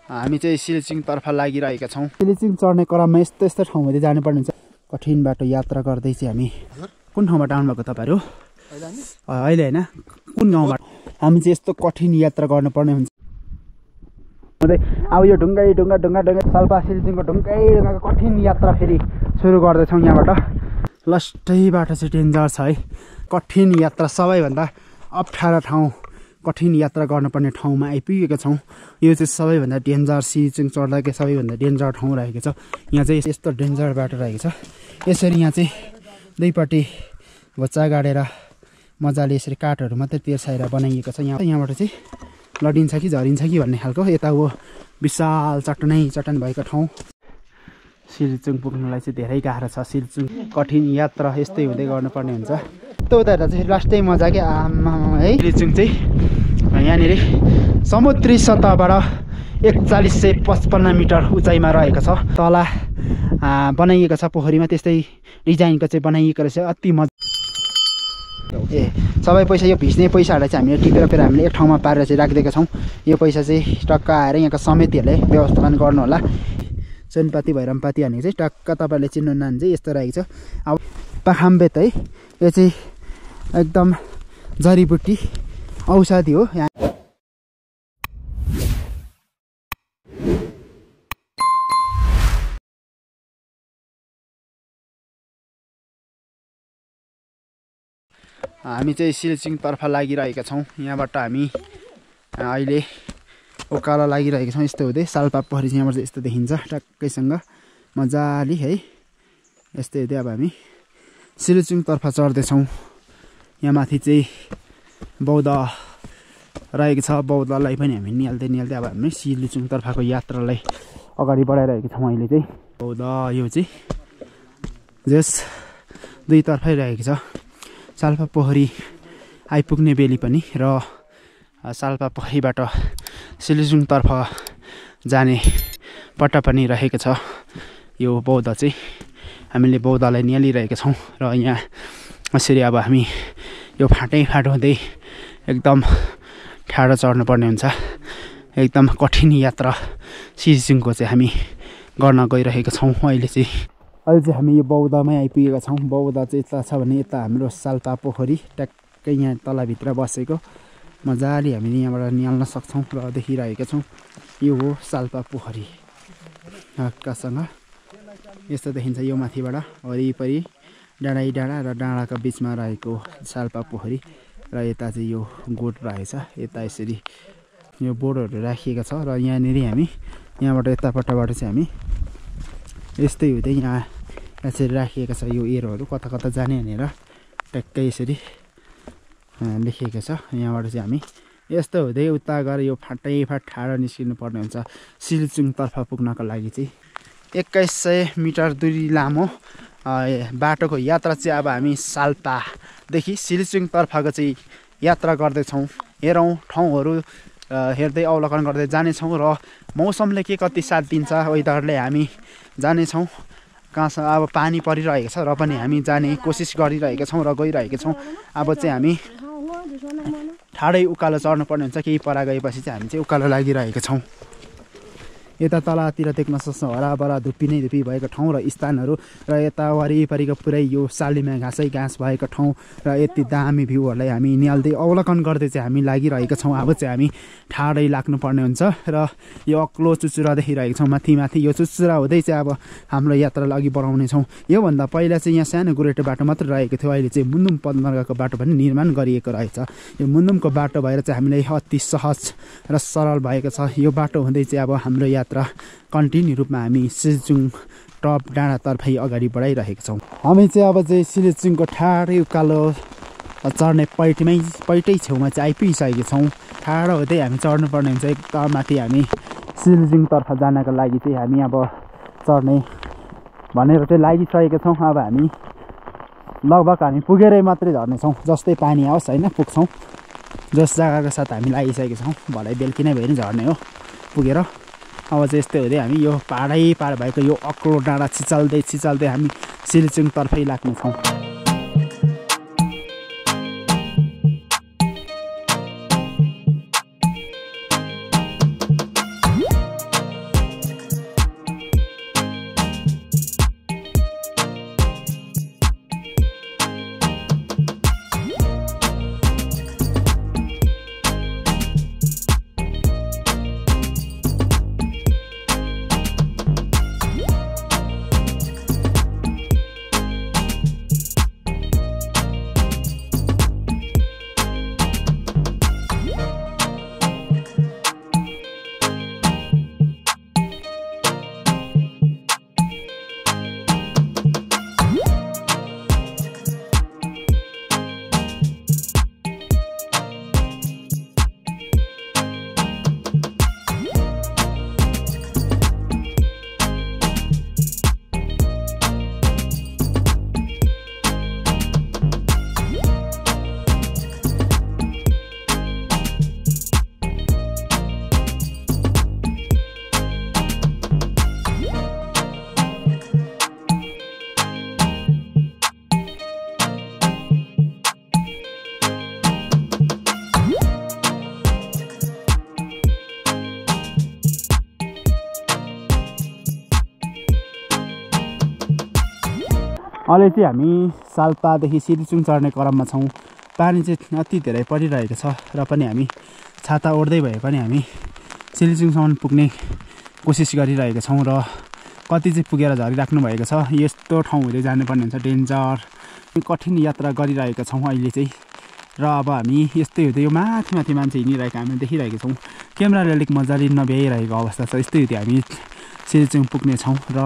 हामी चाहिँ सिलिचिङ तर्फ लागिरहेका छौँ। सिलिचिङ चढ्ने क्रममा यस्तो यस्तो ठाउँमा चाहिँ जानुपर्ने हुन्छ। कठिन बाटो यात्रा गर्दै चाहिँ हामी कुन ठाउँबाट आउनुभएको तपाईँहरू? अहिले होइन, कुन गाउँबाट? हामी चाहिँ यस्तो कठिन यात्रा गर्नुपर्ने हुन्छ। अब यो ढुङ्गा साल्पा सिलिचिङको ढुङ्गाको कठिन यात्रा फेरि सुरु गर्दैछौँ यहाँबाट। लास्टै बाटो चाहिँ डेन्जर छ है। कठिन यात्रा, सबैभन्दा अप्ठ्यारो ठाउँ, कठिन यात्रा गर्नुपर्ने ठाउँमा आइपुगेका छौँ। यो चाहिँ सबैभन्दा डेन्जर, सिलिचिङ चढ्दाकै सबैभन्दा डेन्जर ठाउँ रहेको छ। यहाँ चाहिँ यस्तो डेन्जर बाटो रहेको छ। यसरी यहाँ चाहिँ दुईपट्टि घोच्चा गाडेर मजाले यसरी काठहरू मात्रै तेर्साएर बनाइएको छ। यहाँबाट चाहिँ लडिन्छ कि झरिन्छ कि भन्ने खालको यता हो विशाल चट्टान भएको ठाउँ। सिलिचिङ पुग्नलाई चाहिँ धेरै गाह्रो छ। सिलिचिङ कठिन यात्रा यस्तै हुँदै गर्नुपर्ने हुन्छ। यस्तो उता हेर्दा चाहिँ लास्टै मजा के आमा है। सिलिचिङ चाहिँ यहाँनिर समुद्री सतहबाट 4155 मिटर उचाइमा रहेको छ। तल बनाइएको छ पोखरीमा, त्यस्तै डिजाइनको चाहिँ बनाइएको रहेछ। अति मजा। सबै पैसा, यो भिज्ने पैसाहरूलाई चाहिँ हामीले टिपेर फेरि हामीले एक ठाउँमा पारेर चाहिँ राखिदिएका छौँ। यो पैसा चाहिँ टक्क आएर यहाँको समितिहरूले व्यवस्थापन गर्नु होला। सुनपाती भैरमपाती भनेको चाहिँ टक्क तपाईँहरूले चिन्नुहुन्न चाहिँ यस्तो रहेको छ। अब पाखाम्बेत है, यो चाहिँ एकदम जडीबुटी औषधि हो। यहाँ हामी चाहिँ सिलिचिङ तर्फ लागिरहेका छौँ। यहाँबाट हामी अहिले उकालो लागिरहेका छौँ। यस्तो हुँदै साल्पा पोखरी चाहिँ यहाँबाट चाहिँ यस्तो देखिन्छ टक्कैसँग मजाले है। यस्तै हुँदै अब हामी सिलिचिङ तर्फ चढ्दैछौँ। यहाँ माथि चाहिँ बौद्ध रहेको छ। बौद्धलाई पनि हामी निहाल्दै अब हामी सिलिचिङ तर्फको यात्रालाई अगाडि बढाइरहेका छौँ। अहिले चाहिँ बौद्ध यो चाहिँ जस दुईतर्फै रहेको छ। साल्पा पोखरी आइपुग्ने बेली पनि र साल्पा पोखरीबाट सिलिचिङतर्फ जाने पट्टा पनि रहेको छ। यो बौद्ध चाहिँ हामीले बौद्धलाई निहालिरहेका छौँ। र यहाँ यसरी अब हामी यो फाटो हुँदै एकदम ठाडो चढ्नुपर्ने हुन्छ। एकदम कठिन यात्रा सिलिचिङको चाहिँ हामी गर्न गइरहेका छौँ। अहिले चाहिँ हामी यो बौद्धमै आइपुगेका छौँ। बौद्ध चाहिँ यता छ भने यता हाम्रो साल्पा पोखरी ट्याक्कै यहाँ तलभित्र बसेको मजाले हामीले यहाँबाट निहाल्न सक्छौँ र देखिरहेका छौँ। यो हो साल्पा पोखरी। हक्कासँग यस्तो देखिन्छ यो माथिबाट वरिपरि डाँडा र डाँडाको बिचमा रहेको साल्पा पोखरी र यता चाहिँ यो गोठ रहेछ। यता यसरी यो बोर्डहरू राखिएको छ र यहाँनिर हामी यहाँबाट यतापट्टबाट चाहिँ हामी यस्तै हुँदै यहाँ यसरी राखिएको छ। यो एरोहरू कता कता जाने भनेर ट्याक्कै यसरी लेखिएको छ। यहाँबाट चाहिँ हामी यस्तो हुँदै उता गएर यो फाटैफाट ठाडो निस्किनु पर्ने हुन्छ सिलिचिङतर्फ पुग्नको लागि चाहिँ। 2100 मिटर दूरी लामो बाटोको यात्रा चाहिँ अब हामी साल्पादेखि सिलिचिङतर्फको चाहिँ यात्रा गर्दैछौँ। हेरौँ ठाउँहरू हेर्दै अवलोकन गर्दै जानेछौँ र मौसमले के कति साथ दिन्छ वेदरले हामी जानेछौँ। कहाँसम्म अब पानी परिरहेको छ र पनि हामी जाने कोसिस गरिरहेका छौँ र गइरहेका छौँ। अब चाहिँ हामी ठाडै उकालो चढ्नुपर्ने हुन्छ। केही पर गएपछि चाहिँ हामी चाहिँ उकालो लागिरहेका छौँ। यता तलतिर देख्न सक्छौँ हराभरा धुप्पी नै धुप्पी भएको ठाउँ र स्थानहरू र यता वरिपरिको पुरै यो सालीमा घाँसै घाँस भएको ठाउँ र यति दामी भ्यूहरूलाई हामी निहाल्दै अवलोकन गर्दै चाहिँ हामी लागिरहेका छौँ। अब चाहिँ हामी ठाडै लाग्नुपर्ने हुन्छ र यो अग्लो चुचुरा देखिरहेको छौँ माथि यो चुचुरा हुँदै चाहिँ अब हाम्रो यात्रालाई अघि बढाउनेछौँ। योभन्दा पहिला चाहिँ यहाँ सानो गोरेटो बाटो मात्र रहेको थियो। अहिले चाहिँ मुन्दुम पदमार्गको बाटो पनि निर्माण गरिएको रहेछ। यो मुन्दुमको बाटो भएर चाहिँ हामीलाई अति सहज र सरल भएको छ। यो बाटो हुँदै चाहिँ अब हाम्रो कन्टिन्यू रूपमा हामी सिलिचिङ टप डाँडातर्फै अगाडि बढाइरहेका छौँ। हामी चाहिँ अब चाहिँ सिलिचिङको ठाडै उकालो चढ्ने पैटै छेउमा चाहिँ आइपुगिसकेका छौँ। ठाडो हुँदै हामी चढ्नुपर्ने हुन्छ। एकदम माथि हामी सिलिचिङतर्फ जानको लागि चाहिँ हामी अब चढ्ने भनेर चाहिँ लागिसकेका छौँ। अब हामी लगभग हामी पुगेरै मात्रै झर्नेछौँ। जस्तै पानी आओस् होइन पुग्छौँ। जस जग्गाको साथ हामी लागिसकेका छौँ। भलै बेलुकी नै भए नि झर्ने हो पुगेर। अब चाहिँ यस्तै हुँदै हामी यो पाहाड भएको यो अग्लो डाँडा छिचाल्दै हामी सिलिचिङतर्फै लाग्नेछौँ। अहिले चाहिँ हामी साल्पादेखि सिलिचुङ चढ्ने क्रममा छौँ। पानी चाहिँ अति धेरै परिरहेको छ र पनि हामी छाता ओढ्दै भए पनि हामी सिलिचुङसम्म पुग्ने कोसिस गरिरहेका छौँ र कति चाहिँ पुगेर झरिराख्नु भएको छ। यस्तो ठाउँ हुँदै जानुपर्ने हुन्छ, डेन्जर कठिन यात्रा गरिरहेका छौँ अहिले चाहिँ। र अब हामी यस्तै हुँदै यो माथि माथि मान्छे हिँडिरहेको हामी देखिरहेको छौँ। क्यामेराले अलिक मजाले नभ्याइरहेको अवस्था छ। यस्तै हुँदै हामी सिलिचुङ पुग्नेछौँ र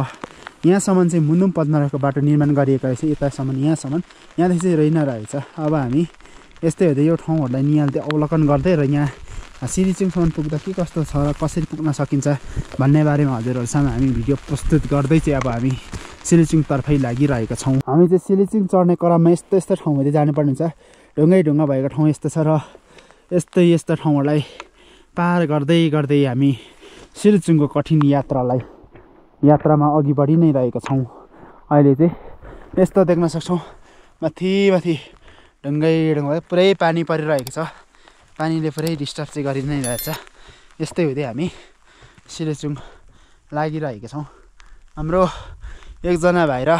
यहाँसम्म चाहिँ मुन्दुम पद्मनाभको बाटो निर्माण गरिएको रहेछ। यतासम्म यहाँसम्म, यहाँदेखि चाहिँ रहि नरहेछ। अब हामी यस्तै हुँदै यो ठाउँहरूलाई निहाल्दै अवलोकन गर्दै र यहाँ सिलिचुङसम्म पुग्दा के कस्तो छ र कसरी पुग्न सकिन्छ भन्ने बारेमा हजुरहरूसँग हामी भिडियो प्रस्तुत गर्दै चाहिँ अब हामी सिलिचुङतर्फै लागिरहेका छौँ। हामी चाहिँ सिलिचुङ चढ्ने क्रममा यस्तो यस्तो ठाउँ हुँदै जानुपर्ने हुन्छ। ढुङ्गा भएको ठाउँ यस्तो छ र यस्तो ठाउँहरूलाई पार गर्दै गर्दै हामी सिलिचुङको कठिन यात्रामा अघि बढी नै रहेका छौँ। अहिले चाहिँ यस्तो देख्न सक्छौँ माथि माथि ढुङ्गा पुरै पानी परिरहेको छ। पानीले पुरै डिस्टर्ब चाहिँ गरि नै रहेछ। यस्तै हुँदै हामी सिलिचुङ लागिरहेका छौँ। हाम्रो एकजना भाइ र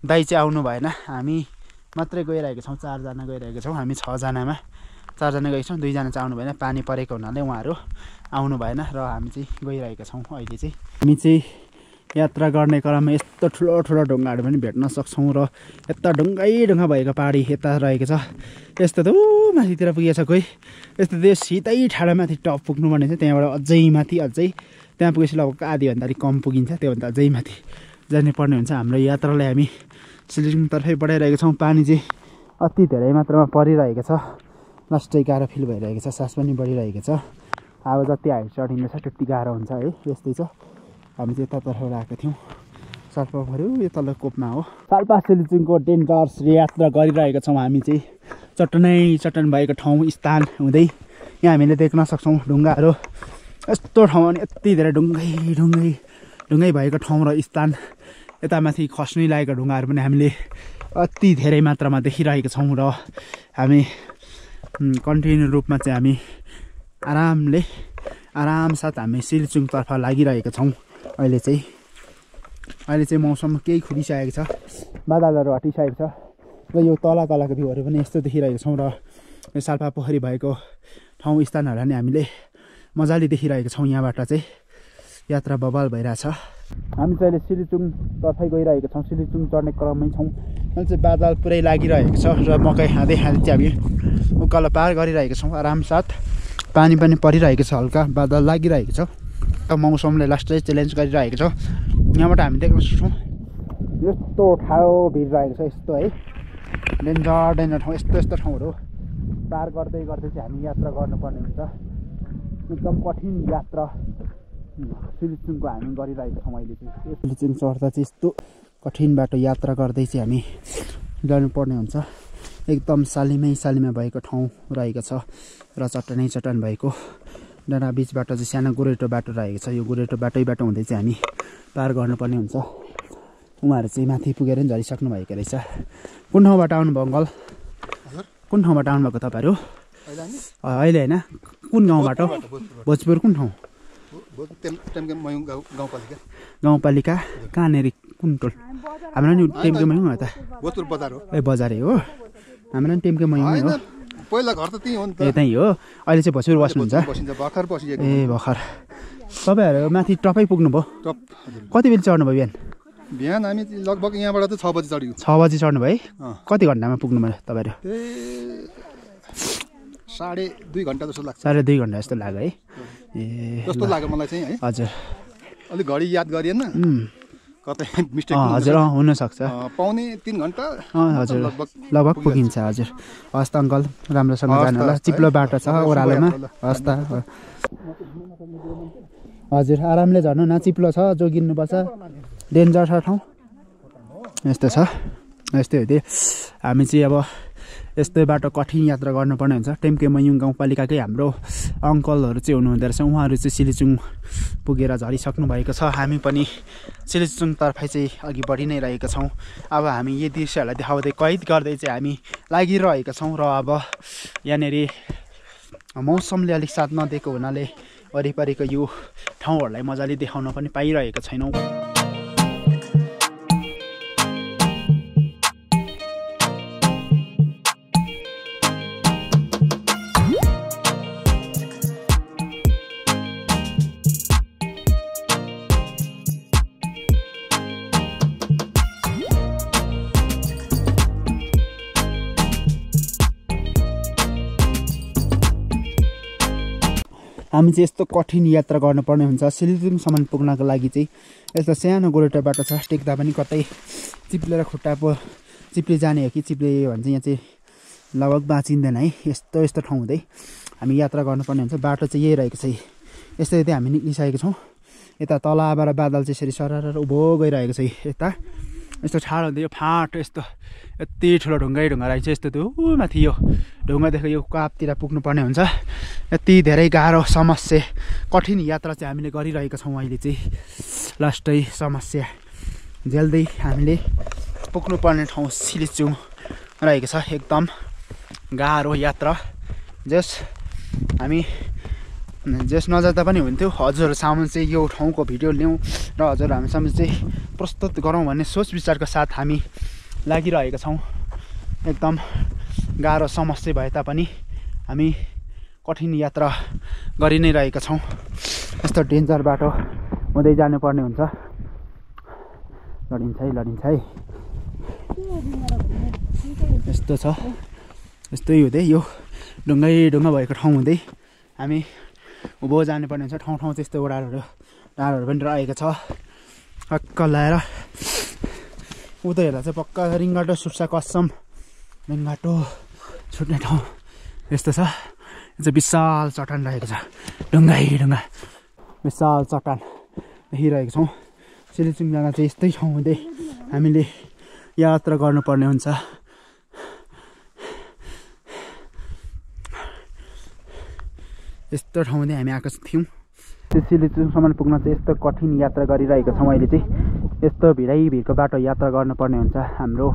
दाइ चाहिँ आउनु भएन, हामी मात्रै गइरहेको छौँ। 4 जना गइरहेको छौँ। हामी 6 जनामा 4 जना गएको छौँ, 2 जना चाहिँ आउनु भएन, पानी परेको हुनाले उहाँहरू आउनु भएन र हामी चाहिँ गइरहेका छौँ। अहिले चाहिँ हामी चाहिँ यात्रा गर्ने क्रममा यस्तो ठुलो ढुङ्गाहरू पनि भेट्न सक्छौँ र यता ढुङ्गा भएको पहाडी यता रहेको छ। यस्तो त माथितिर पुगेछ कोही। यस्तो त्यो सिधै ठाडो माथि टप पुग्नुपर्ने छ। त्यहाँबाट अझै माथि त्यहाँ पुगेपछि लगभग आधीभन्दा अलिक कम पुगिन्छ। त्योभन्दा अझै माथि जाने पर्ने हुन्छ। हाम्रो यात्रालाई हामी सिलिचुङतर्फै बढाइरहेको छौँ। पानी चाहिँ अति धेरै मात्रामा परिरहेको छ। लास्टै गाह्रो फिल भइरहेको छ। सास पनि बढिरहेको छ। अब जति हाइट चढिँदैछ त्यति गाह्रो हुन्छ है। यस्तै छ। हामी चाहिँ यतातर्फ गएको थियौँ। साल्पाहरू यो तल कोपमा हो। साल्पा सिलिचुङको डेन्जरस यात्रा गरिरहेका छौँ। हामी चाहिँ चट्टान भएको ठाउँ स्थान हुँदै यहाँ हामीले देख्न सक्छौँ ढुङ्गाहरू। यस्तो ठाउँ अनि यति धेरै ढुङ्गै भएको ठाउँ र स्थान। यता माथि खस्नै लागेको ढुङ्गाहरू पनि हामीले अति धेरै मात्रामा देखिरहेका छौँ र हामी कन्टिन्यू रूपमा चाहिँ हामी आरामसाथ हामी सिलिचुङतर्फ लागिरहेका छौँ। अहिले चाहिँ मौसम केही खुलिसकेको छ, बादलहरू हटिसकेको छ र यो तलको भ्यूहरू पनि यस्तो देखिरहेको छौँ र यो साल्पा पोखरी भएको ठाउँ स्थानहरूलाई नि हामीले मजाले देखिरहेको छौँ। यहाँबाट चाहिँ यात्रा बबाल भइरहेछ। हामी चाहिँ अहिले सिलिचुङतर्फै गइरहेको छौँ। सिलिचुङ चढ्ने क्रममै छौँ। अहिले चाहिँ बादल पुरै लागिरहेको छ र मकै खाँदै चाहिँ हामी उकालो पार गरिरहेको छौँ आरामसाथ। पानी पनि परिरहेको छ, हल्का बादल लागिरहेको छ। मौसमले लास्टै च्यालेन्ज गरिरहेको छ। यहाँबाट हामी देख्न सक्छौँ यस्तो ठाडो भिडिरहेको छ। यस्तो है डेन्जर ठाउँ। यस्तो ठाउँहरू पार गर्दै चाहिँ हामी यात्रा गर्नुपर्ने हुन्छ। एकदम कठिन यात्रा सिलिचुङको हामी गरिरहेको छौँ। अहिले चाहिँ सिलिचुङ चढ्दा चाहिँ यस्तो कठिन बाटो यात्रा गर्दै चाहिँ हामी जानुपर्ने हुन्छ। एकदम सालिमै भएको ठाउँ रहेको छ र चट्टान भएको डाँडा बिचबाट चाहिँ सानो गोरेटो बाटो रहेको छ। यो गोरेटो बाटो हुँदै चाहिँ हामी पार गर्नुपर्ने हुन्छ। उहाँहरू चाहिँ माथि पुगेर पनि झरिसक्नु भएको रहेछ। कुन ठाउँबाट आउनुभयो अङ्कल? कुन ठाउँबाट आउनुभएको तपाईँहरू? अहिले होइन, कुन गाउँबाट? भोजपुर कुन ठाउँ? गाउँपालिका कहाँनिर कुन टोल? हाम्रो नि टेम्केमयौँ हो त। ए बजारै हो। हाम्रो नि टेम्केमयौँ हो। पहिला घर त त्यही हो नि त। ए त्यही हो। अहिले चाहिँ भोजपुर बस्नुहुन्छ? ए भर्खर। तपाईँहरू माथि टपै पुग्नुभयो? कति बजी चढ्नुभयो बिहान? बिहान हामी लगभग यहाँबाट त 6 बजी चढ्यौँ। 6 बजी चढ्नु भयो? कति घन्टामा पुग्नुभयो तपाईँहरू? 2.5 घन्टा जस्तो लाग्छ। 2.5 घन्टा जस्तो लाग्यो है? ए जस्तो लाग्यो मलाई चाहिँ है। हजुर। अलिक घडी याद गरिएन कतै मिस्टेक हजुर हुनसक्छ। पाउने 3 घन्टा हजुर लगभग पुगिन्छ। हजुर हस् त अङ्कल, राम्रोसँग जानु होला। चिप्लो बाटो छ ओह्रालोमा। हस् त हजुर आरामले झर्नु न। चिप्लो छ, जोगिनुपर्छ, डेन्जर छ ठाउँ। यस्तो छ। यस्तै हुँदै हामी चाहिँ अब यस्तै बाटो कठिन यात्रा गर्नुपर्ने हुन्छ। टेम्केमयौँ गाउँपालिकाकै हाम्रो अङ्कलहरू चाहिँ हुनुहुँदो रहेछ। उहाँहरू चाहिँ सिलिचुङ पुगेर झरिसक्नु भएको छ। हामी पनि सिलिचुङतर्फै चाहिँ अघि बढी नै रहेका छौँ। अब हामी यी दृश्यहरूलाई देखाउँदै कैद गर्दै चाहिँ हामी लागिरहेका छौँ र अब यहाँनिर मौसमले अलिक साथ नदिएको हुनाले वरिपरिको यो ठाउँहरूलाई मजाले देखाउन पनि पाइरहेका छैनौँ। हामी चाहिँ यस्तो कठिन यात्रा गर्नुपर्ने हुन्छ सिलिचुङसम्म पुग्नको लागि चाहिँ। यस्तो सानो गोरेटो बाटो छ, टेक्दा पनि कतै चिप्लेर खुट्टा चिप्ले जाने हो कि चिप्ले भन्छ यहाँ चाहिँ लगभग बाँचिँदैन है। यस्तो यस्तो ठाउँ हुँदै हामी यात्रा गर्नुपर्ने हुन्छ। बाटो चाहिँ यही रहेको छ। यस्तै यतै हामी निक्लिसकेको छौँ। यता तलबाट बादल चाहिँ यसरी सरर उभो गइरहेको छ। यता यस्तो ठाडो हुँदै यो फाँट यस्तो यति ठुलो ढुङ्गा रहेछ। यस्तो त्यो माथि यो ढुङ्गादेखि यो कापतिर पुग्नुपर्ने हुन्छ। यति धेरै गाह्रो समस्या कठिन यात्रा चाहिँ हामीले गरिरहेका छौँ। अहिले चाहिँ लास्टै समस्या झेल्दै हामीले पुग्नुपर्ने ठाउँ सिलिचुङ रहेको छ। एकदम गाह्रो यात्रा। हामी नजाँदा पनि हुन्थ्यो। हजुरहरूसम्म चाहिँ यो ठाउँको भिडियो ल्याउँ र हजुर हामीसम्म चाहिँ प्रस्तुत गरौँ भन्ने सोच विचारको साथ हामी लागिरहेका छौँ। एकदम गाह्रो समस्या भए तापनि हामी कठिन यात्रा गरि नै रहेका छौँ। यस्तो डेन्जर बाटो हुँदै जानुपर्ने हुन्छ। लडिन्छ है। यस्तो छ, यस्तै हुँदै यो ढुङ्गा भएको ठाउँ हुँदै हामी उँभो जानुपर्ने हुन्छ। ठाउँ चाहिँ यस्तो डाँडाहरू पनि रहेको छ। हक्क लाएर उता हेर्दा चाहिँ पक्का रिङ्गाटो सुट्छ कसम। रिङ्गाटो छुट्ने ठाउँ यस्तो छ। यो चाहिँ विशाल चट्टान रहेको छ। ढुङ्गा विशाल चट्टान देखिरहेको छौँ। सिलिचुङ जाँदा चाहिँ यस्तै ठाउँ हुँदै हामीले यात्रा गर्नुपर्ने हुन्छ। यस्तो ठाउँ हामी आएको थियौँ। सिलिचुङसम्म पुग्न चाहिँ यस्तो कठिन यात्रा गरिरहेको छौँ। अहिले चाहिँ यस्तो भिडको बाटो यात्रा गर्नुपर्ने हुन्छ। हाम्रो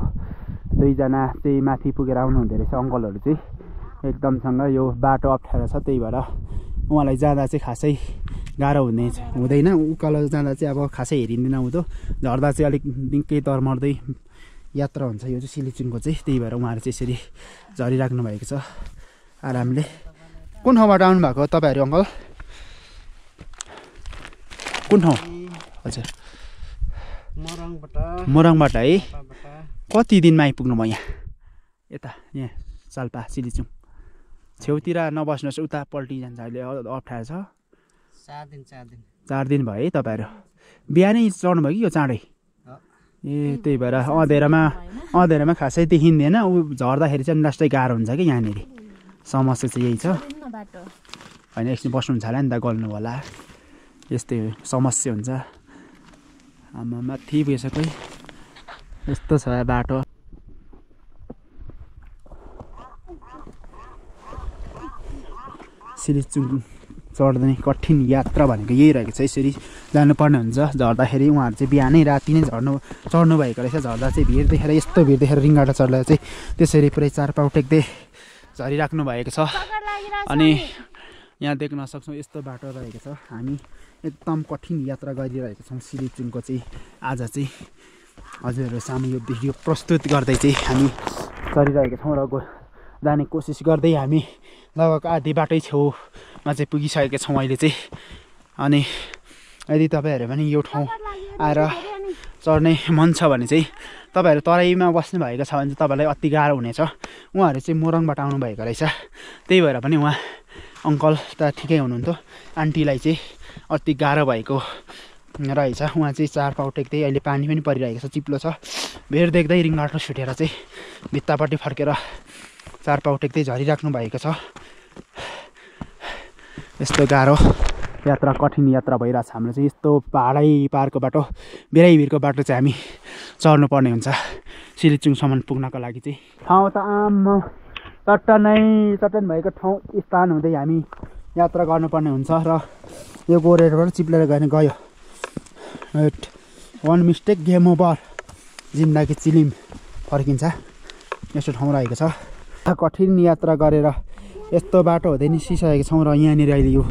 दुईजना चाहिँ माथि पुगेर आउनु हुँदो रहेछ अङ्कलहरू चाहिँ एकदमसँग। यो बाटो अप्ठ्यारो छ, त्यही भएर उहाँलाई जाँदा चाहिँ खासै गाह्रो हुँदैन। उकालो जाँदा चाहिँ अब खासै हेरिँदैन हुँदो, झर्दा चाहिँ अलिक निकै तर्मर्दै यात्रा हुन्छ। यो चाहिँ सिलिचुङको चाहिँ, त्यही भएर उहाँहरू चाहिँ यसरी झरिराख्नु भएको छ आरामले। कुन ठाउँबाट आउनु भएको तपाईँहरू अङ्कल? कुन ठाउँ? हजुर मोरङबाट है। कति दिनमा आइपुग्नु भयो यहाँ? यहाँ साल्पा सिलिचुङ छेउतिर नबस्नुहोस्, उता पल्टी जान्छ। अहिले अप्ठ्यारो छ। 4 दिन भयो है तपाईँहरू? बिहानै चढ्नु भयो कि यो चाँडै? ए त्यही भएर अँधेरोमा खासै देखिँदैन। ऊ झर्दाखेरि चाहिँ लास्टै गाह्रो हुन्छ कि यहाँनिर। समस्या चाहिँ यही छ। होइन एकछिन बस्नुहुन्छ होला नि त, गल्नु होला। यस्तै समस्या हुन्छ। आमा माथि पुगिसक्यो। यस्तो छ बाटो। सिलिचुङ चढ्ने कठिन यात्रा भनेको यही रहेको छ। यसरी जानुपर्ने हुन्छ। झर्दाखेरि उहाँहरू चाहिँ बिहानै राति नै चढ्नु भएको रहेछ। झर्दा चाहिँ भिड देखेर यस्तो भिड देखेर रिङ्गाटा चढ्दा चाहिँ त्यसरी पुरै 4 पाउ टेक्दै झरिराख्नु भएको छ। अनि यहाँ देख्न सक्छौँ यस्तो बाटो रहेको छ। हामी एकदम कठिन यात्रा गरिरहेका छौँ सिलिचुङको चाहिँ। आज चाहिँ हजुरहरू सामु यो भिडियो प्रस्तुत गर्दै चाहिँ हामी चढिरहेका छौँ र जाने कोसिस गर्दै हामी लगभग आधी बाटै छेउमा चाहिँ पुगिसकेका छौँ अहिले चाहिँ। अनि यदि तपाईँहरू पनि यो ठाउँ आएर चढ्ने मन छ भने चाहिँ तपाईँहरू तराईमा बस्नुभएको छ भने चाहिँ तपाईँलाई अति गाह्रो हुनेछ। उहाँहरू चाहिँ मोरङबाट आउनुभएको रहेछ, त्यही भएर पनि उहाँ अङ्कल त ठिकै हुनुहुन्थ्यो। आन्टीलाई चाहिँ अति गाह्रो भएको रहेछ। उहाँ चाहिँ 4 पाउ टेक्दै, अहिले पानी पनि परिरहेको छ, चिप्लो छ। भिड देख्दै रिङ्गाटो छुटेर चाहिँ भित्तापट्टि फर्केर 4 पाउ टेक्दै झरिराख्नु भएको छ। यस्तो गाह्रो यात्रा, कठिन यात्रा भइरहेछ हाम्रो चाहिँ। यस्तो पहाडै पारको बाटो, भिरको बाटो चाहिँ हामी चढ्नुपर्ने हुन्छ सिलिचुङसम्म पुग्नको लागि चाहिँ। ठाउँ त चट्टान भएको ठाउँ स्थान हुँदै हामी यात्रा गर्नुपर्ने हुन्छ। र यो गोरेबाट चिप्लेर गयो। वान मिस्टेक गेम ओभर, जिन्दगी चिलिम फर्किन्छ। यस्तो ठाउँ रहेको छ। कठिन यात्रा गरेर यस्तो बाटो हुँदै निस्किसकेको छौँ। र यहाँनिर अहिले यो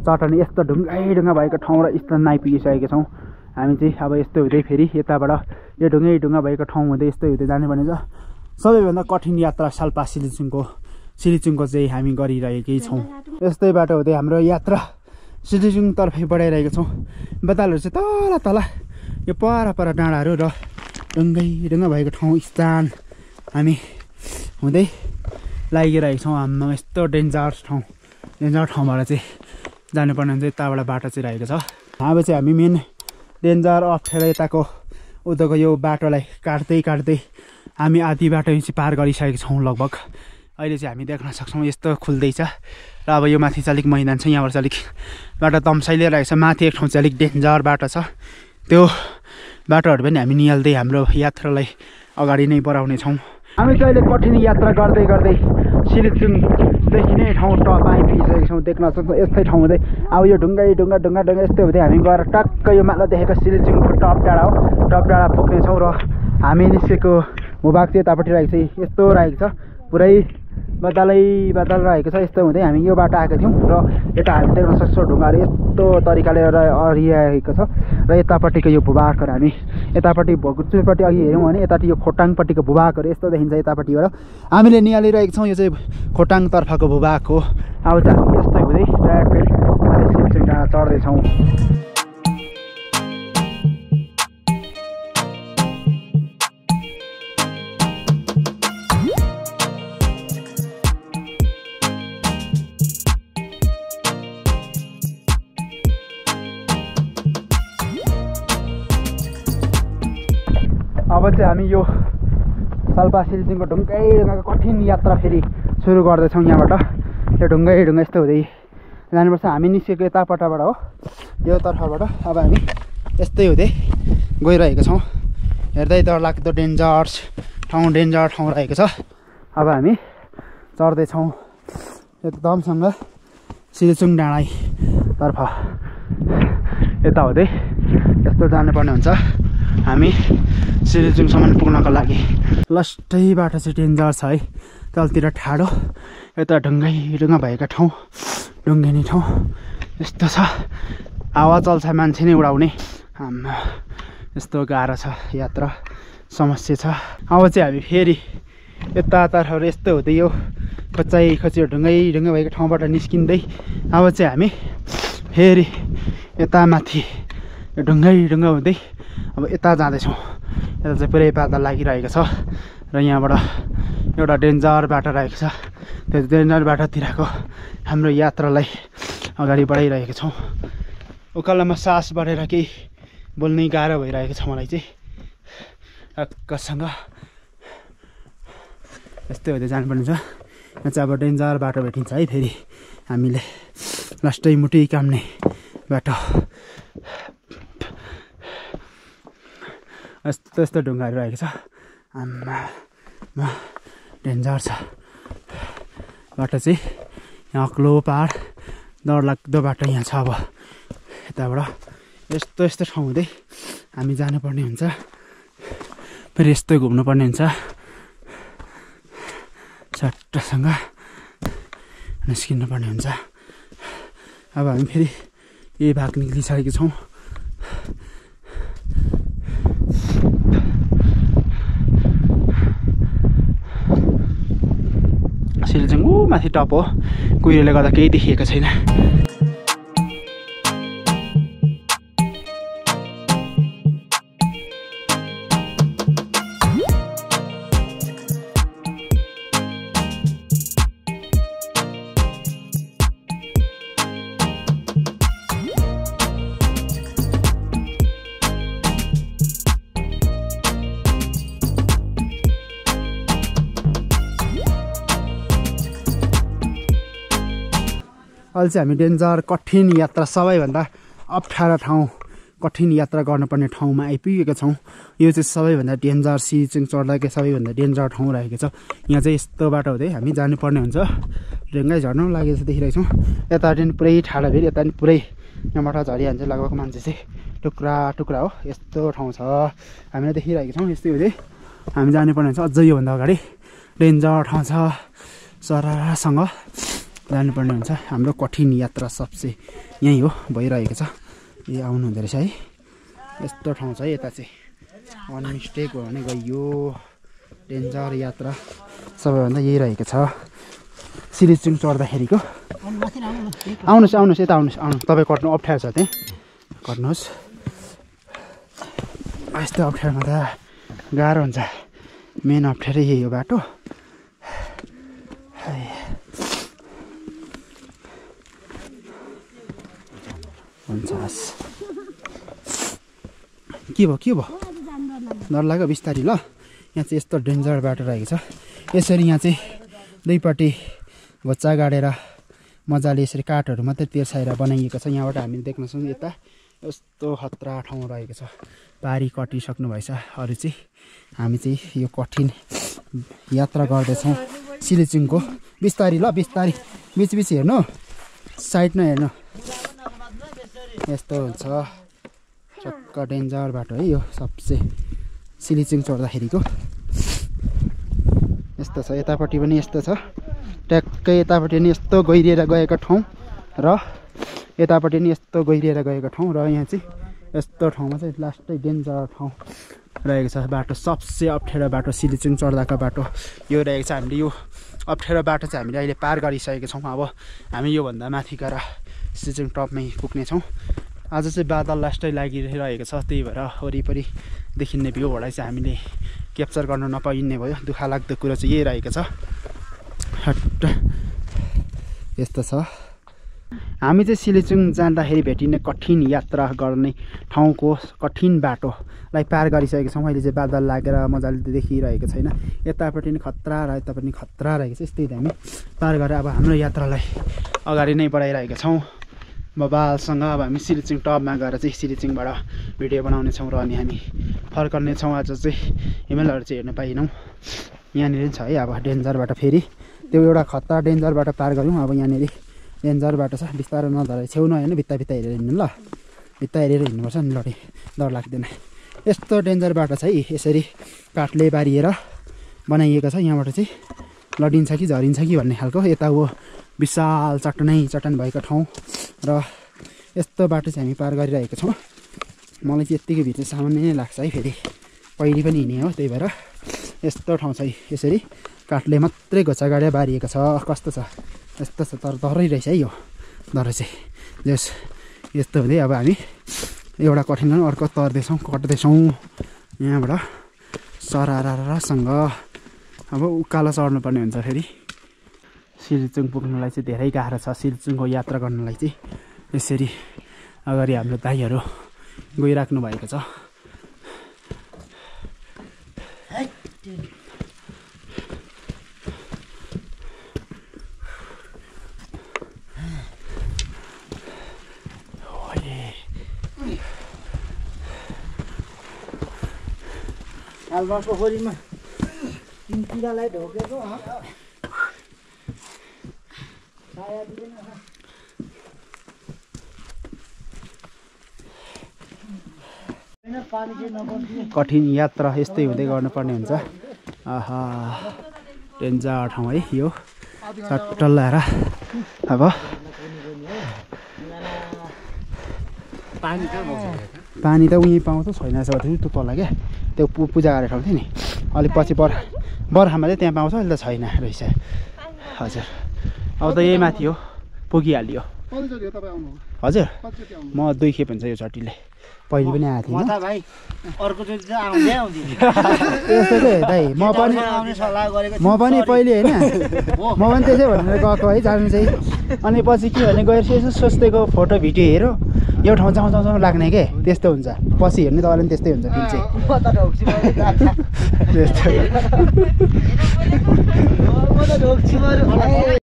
चट्टान यस्तो ढुङ्गा भएको ठाउँ र स्थान आइपुगिसकेको छौँ हामी चाहिँ। अब यस्तो हुँदै फेरि यताबाट यो ढुङ्गा भएको ठाउँ हुँदै यस्तो हुँदै जानुपर्ने छ। सबैभन्दा कठिन यात्रा साल्पा सिलिचुङको चाहिँ हामी गरिरहेकै छौँ। यस्तै बाटो हुँदै हाम्रो यात्रा सिलिचुङतर्फै बढाइरहेको छौँ। बदालहरू चाहिँ तल यो पर डाँडाहरू र ढुङ्गा भएको ठाउँ स्थान हामी हुँदै लागिरहेको छौँ। हाम्रो यस्तो डेन्जर ठाउँबाट चाहिँ जानुपर्ने हुन्छ यताबाट बाटो चाहिँ रहेको छ। अब चाहिँ हामी मेन डेन्जर अप्ठ्यारो यताको उताको यो बाटोलाई काट्दै काट्दै हामी आधी बाटो चाहिँ पार गरिसकेको छौँ लगभग। अहिले चाहिँ हामी देख्न सक्छौँ यस्तो खुल्दैछ र अब यो माथि चाहिँ अलिक मैदान छ, यहाँबाट चाहिँ अलिक बाटो तम्साइले रहेको छ। माथि एक ठाउँ चाहिँ अलिक डेन्जर बाटो छ, त्यो बाटोहरू पनि हामी निहाल्दै हाम्रो यात्रालाई अगाडि नै बढाउने छौँ। हामी चाहिँ अहिले कठिन यात्रा गर्दै गर्दै सिलिचुङदेखि नै ठाउँ टप आइपुगिसकेको छौँ। देख्न सक्छौँ यस्तै ठाउँ हुँदै अब यो ढुङ्गै ढुङ्गा ढुङ्गा ढुङ्गा यस्तै हुँदै हामी गएर टक्क यो माथि देखेको सिलिचुङको टप डाँडा हो, टप डाँडा पुग्नेछौँ। र हामी निस्केको भूभाग चाहिँ यतापट्टि रहेको छ, यस्तो रहेको छ, पुरै बादलै बादल रहेको छ। यस्तो हुँदै हामी यो बाटो आएको थियौँ र यता हामी देख्न सक्छौँ ढुङ्गाहरू यस्तो तरिकाले अरिआएको छ। र यतापट्टिको यो भूभागहरू हामी यतापट्टि भोगचुरपट्टि अघि हेऱ्यौँ भने यतापट्टि यो खोटाङपट्टिको भूभागहरू यस्तो देखिन्छ। यतापट्टिबाट हामीले निहालिरहेको छौँ, यो चाहिँ खोटाङतर्फको भूभाग हो। अब चाहिँ हामी यस्तै हुँदै ट्र्याक्कै माथि सिलिचुङ डाँडा चढ्दैछौँ। अब चाहिँ हामी यो साल्पा सिलिचुङको ढुङ्गै ढुङ्गाको कठिन यात्रा फेरि सुरु गर्दैछौँ। यहाँबाट यो ढुङ्गै ढुङ्गा यस्तो हुँदै जानुपर्छ। हामी निस्केको यतापट्टिबाट हो, यो तर्फबाट। अब हामी यस्तै हुँदै गइरहेको छौँ। हेर्दै डरलाग्दो डेन्जर ठाउँ रहेको छ। अब हामी चढ्दैछौँ एकदमसँग सिलिचुङ डाँडातर्फ। यता हुँदै यस्तो जानुपर्ने हुन्छ हामी सिलिचुङसम्म पुग्नको लागि। लास्टै बाटो चाहिँ डेन्जर छ है, तलतिर ठाडो, यता ढुङ्गै ढुङ्गा भएका ठाउँ, ढुङ्गेनी ठाउँ यस्तो छ। हावा चल्छ मान्छे नै उडाउने, यस्तो गाह्रो छ यात्रा, समस्या छ। अब चाहिँ हामी फेरि यतातर्फहरू यस्तो हुँदै यो खोची ढुङ्गै ढुङ्गा भएको ठाउँबाट निस्किँदै अब चाहिँ हामी फेरि यता माथि ढुङ्गै ढुङ्गा हुँदै अब यता जाँदैछौँ। यता चाहिँ पुरै बादल लागिरहेको छ र यहाँबाट एउटा डेन्जर बाटो रहेको छ। त्यो डेन्जर बाटोतिरको हाम्रो यात्रालाई अगाडि बढाइरहेको छौँ। उकालोमा सास बढेर केही बोल्नै गाह्रो भइरहेको छ मलाई चाहिँ। कससँग यस्तै हुँदै जानुपर्ने छ। यहाँ चाहिँ अब डेन्जर बाटो भेटिन्छ है फेरि हामीले लास्टै मुटुै काम्ने बाटो। यस्तो यस्तो ढुङ्गाहरू रहेको छ, आम्मा डेन्जर छ बाटो चाहिँ। यहाँ अग्लो पहाड डरलाग्दो बाटो यहाँ छ। अब यताबाट यस्तो यस्तो ठाउँ हुँदै हामी जानुपर्ने हुन्छ, फेरि यस्तो घुम्नुपर्ने हुन्छ। चट्टसँग निस्किनुपर्ने हुन्छ। अब हामी फेरि यही भाग निक्लिसकेको छौँ। सिलिचुङ माथि टप हो, कुहिरोले गर्दा केही देखिएको छैन। अहिले चाहिँ हामी डेन्जर कठिन यात्रा, सबैभन्दा अप्ठ्यारो ठाउँ, कठिन यात्रा गर्नुपर्ने ठाउँमा आइपुगेका छौँ। यो चाहिँ सबैभन्दा डेन्जर, सिलिचुङ चढ्दाकै सबैभन्दा डेन्जर ठाउँ रहेको छ। यहाँ चाहिँ यस्तो बाटो हुँदै हामी जानुपर्ने हुन्छ। ढुङ्गै झर्नु लागेको देखिरहेको छौँ। यतापट्टि पनि पुरै ठाडो, फेरि यता पनि पुरै यहाँबाट झरिहाल्छ लगभग मान्छे चाहिँ टुक्रा टुक्रा हो। यस्तो ठाउँ छ, हामीले देखिरहेको छौँ। यस्तै हुँदै हामी जानुपर्ने हुन्छ। अझै योभन्दा अगाडि डेन्जर ठाउँ छ, सरासँग जानुपर्ने हुन्छ। हाम्रो कठिन यात्रा सबसे यहीँ हो, भइरहेको छ। यो आउनु हुँदो रहेछ है, यस्तो ठाउँ छ है। यता चाहिँ वान मिस्टेक हो भने गयो। डेन्जर यात्रा सबैभन्दा यही रहेको छ सिलिचुङ चढ्दाखेरिको। आउनुहोस् यता आउनुहोस्, तपाईँ कट्नु अप्ठ्यारो छ त्यहाँ, कट्नुहोस्। यस्तो अप्ठ्यारोमा त गाह्रो हुन्छ, मेन अप्ठ्यारो यही हो बाटो। के भयो डर लाग्यो बिस्तारी ल। यहाँ चाहिँ यस्तो डेन्जर बाटो रहेको छ। यसरी यहाँ चाहिँ दुईपट्टि घोच्चा गाडेर मजाले यसरी काठहरू मात्रै तेर्साएर बनाइएको छ। यहाँबाट हामी देख्न सक्छौँ यता यस्तो खतरा ठाउँ रहेको छ। पारी कटिसक्नु भएछ। अरू चाहिँ हामी चाहिँ यो कठिन यात्रा गर्दैछौँ सिलिचुङको। बिस्तारी ल बिस्तारी बिच हेर्नु साइडमा हेर्नु। यस्तो हुन्छ चक्क डेन्जर बाटो है यो सबसे सिलिचुङ चढ्दाखेरिको। यस्तो छ यतापट्टि पनि यस्तो छ ट्याक्कै यतापट्टि नि यस्तो गहिरिएर गएको ठाउँ र यतापट्टि नि यस्तो गहिरिएर गएको ठाउँ र यहाँ चाहिँ यस्तो ठाउँमा चाहिँ लास्टै डेन्जर ठाउँ रहेको छ। बाटो सबसे अप्ठ्यारो बाटो सिलिचुङ चढ्दाको बाटो यो रहेको छ। हामीले यो अप्ठ्यारो बाटो चाहिँ हामीले अहिले पार गरिसकेको छौँ। अब हामी योभन्दा माथि गएर सिलिचुङ टपमै पुग्नेछौँ। आज चाहिँ बादल लास्टै लागिरहेको छ, त्यही भएर वरिपरि देखिने भ्यूहरूलाई चाहिँ हामीले क्याप्चर गर्न नपाइने भयो। दुःख लाग्दो कुरो चाहिँ यही रहेको छ। हट्ट यस्तो छ। हामी चाहिँ सिलिचुङ जाँदाखेरि भेटिने कठिन यात्रा गर्ने ठाउँको कठिन बाटोलाई पार गरिसकेको छौँ। अहिले चाहिँ बादल लागेर मजाले देखिरहेको छैन। यतापट्टि नि खतरा र यतापट्टि खतरा रहेको छ। यस्तै हामी पार गरेर अब हाम्रो यात्रालाई अगाडि नै बढाइरहेका छौँ बबालसँग। अब हामी सिलिचुङ टपमा गएर चाहिँ सिलिचुङबाट भिडियो बनाउनेछौँ र अनि हामी फर्कनेछौँ। आज चाहिँ हिमालहरू चाहिँ हेर्न पाइनौँ। यहाँनिर छ है अब डेन्जरबाट फेरि त्यो एउटा खतरा डेन्जरबाट पार गऱ्यौँ। अब यहाँनिर डेन्जर बाटो छ, बिस्तारो नधरेर छेउ नहेर्नु भित्ता हेरेर हिँड्नु ल। भित्ता हेरेर हिँड्नुपर्छ नि लडी डर लाग्दैन। यस्तो डेन्जर बाटो छ है। यसरी काठले बारिएर बनाइएको छ। यहाँबाट चाहिँ लडिन्छ कि झरिन्छ कि भन्ने खालको यता हो विशाल चट्टान भएको ठाउँ र यस्तो बाटो चाहिँ हामी पार गरिरहेको छौँ। मलाई चाहिँ यत्तिकै भित्र सामान्य नै लाग्छ है। फेरि पहिले पनि हिँडेँ हो, त्यही भएर यस्तो ठाउँ छ है। यसरी काठले मात्रै घोचा गाडेर बारिएको छ। कस्तो छ यस्तो छ तर डरै रहेछ है। यो डर चाहिँ जस यस्तो हुँदै अब हामी एउटा कठिन अर्को कट्दैछौँ यहाँबाट सरारासँग। अब उकालो चढ्नुपर्ने हुन्छ फेरि। सिलिचुङ पुग्नलाई चाहिँ धेरै गाह्रो छ। सिलिचुङको यात्रा गर्नलाई चाहिँ यसरी अगाडि हाम्रो दाइहरू गइराख्नु भएको छ। पोखरीमा किरालाई ढोकेको कठिन यात्रा यस्तै हुँदै गर्नुपर्ने हुन्छ। आहा डेन्जर ठाउँ है यो चट्टल्लाएर। अब पानी त उहीँ पाउँछ छैन त्यो तल क्या त्यो पूजा गरेर ठाउँ थियो नि। अलिक पछि बर्खामा चाहिँ त्यहाँ पाउँछ, अहिले त छैन रहेछ। हजुर अब त यही माथि हो पुगिहाल्यो। हजुर म 2 खेप हुन्छ यो चट्टीले। पहिले पनि आएको थिएँ भाइ अर्कोचोटि चाहिँ आउँदै आउँदिन। त्यस्तो चाहिँ दाइ म पनि पहिले होइन म पनि त्यसै भनेर गएको है जानु चाहिँ। अनि पछि के भने गएर यसो सोच्दैको फोटो भिडियो हेऱ्यो यो ठाउँ जाउँ लाग्ने के त्यस्तो हुन्छ। पछि हेर्ने तपाईँले पनि त्यस्तै हुन्छ फिल चाहिँ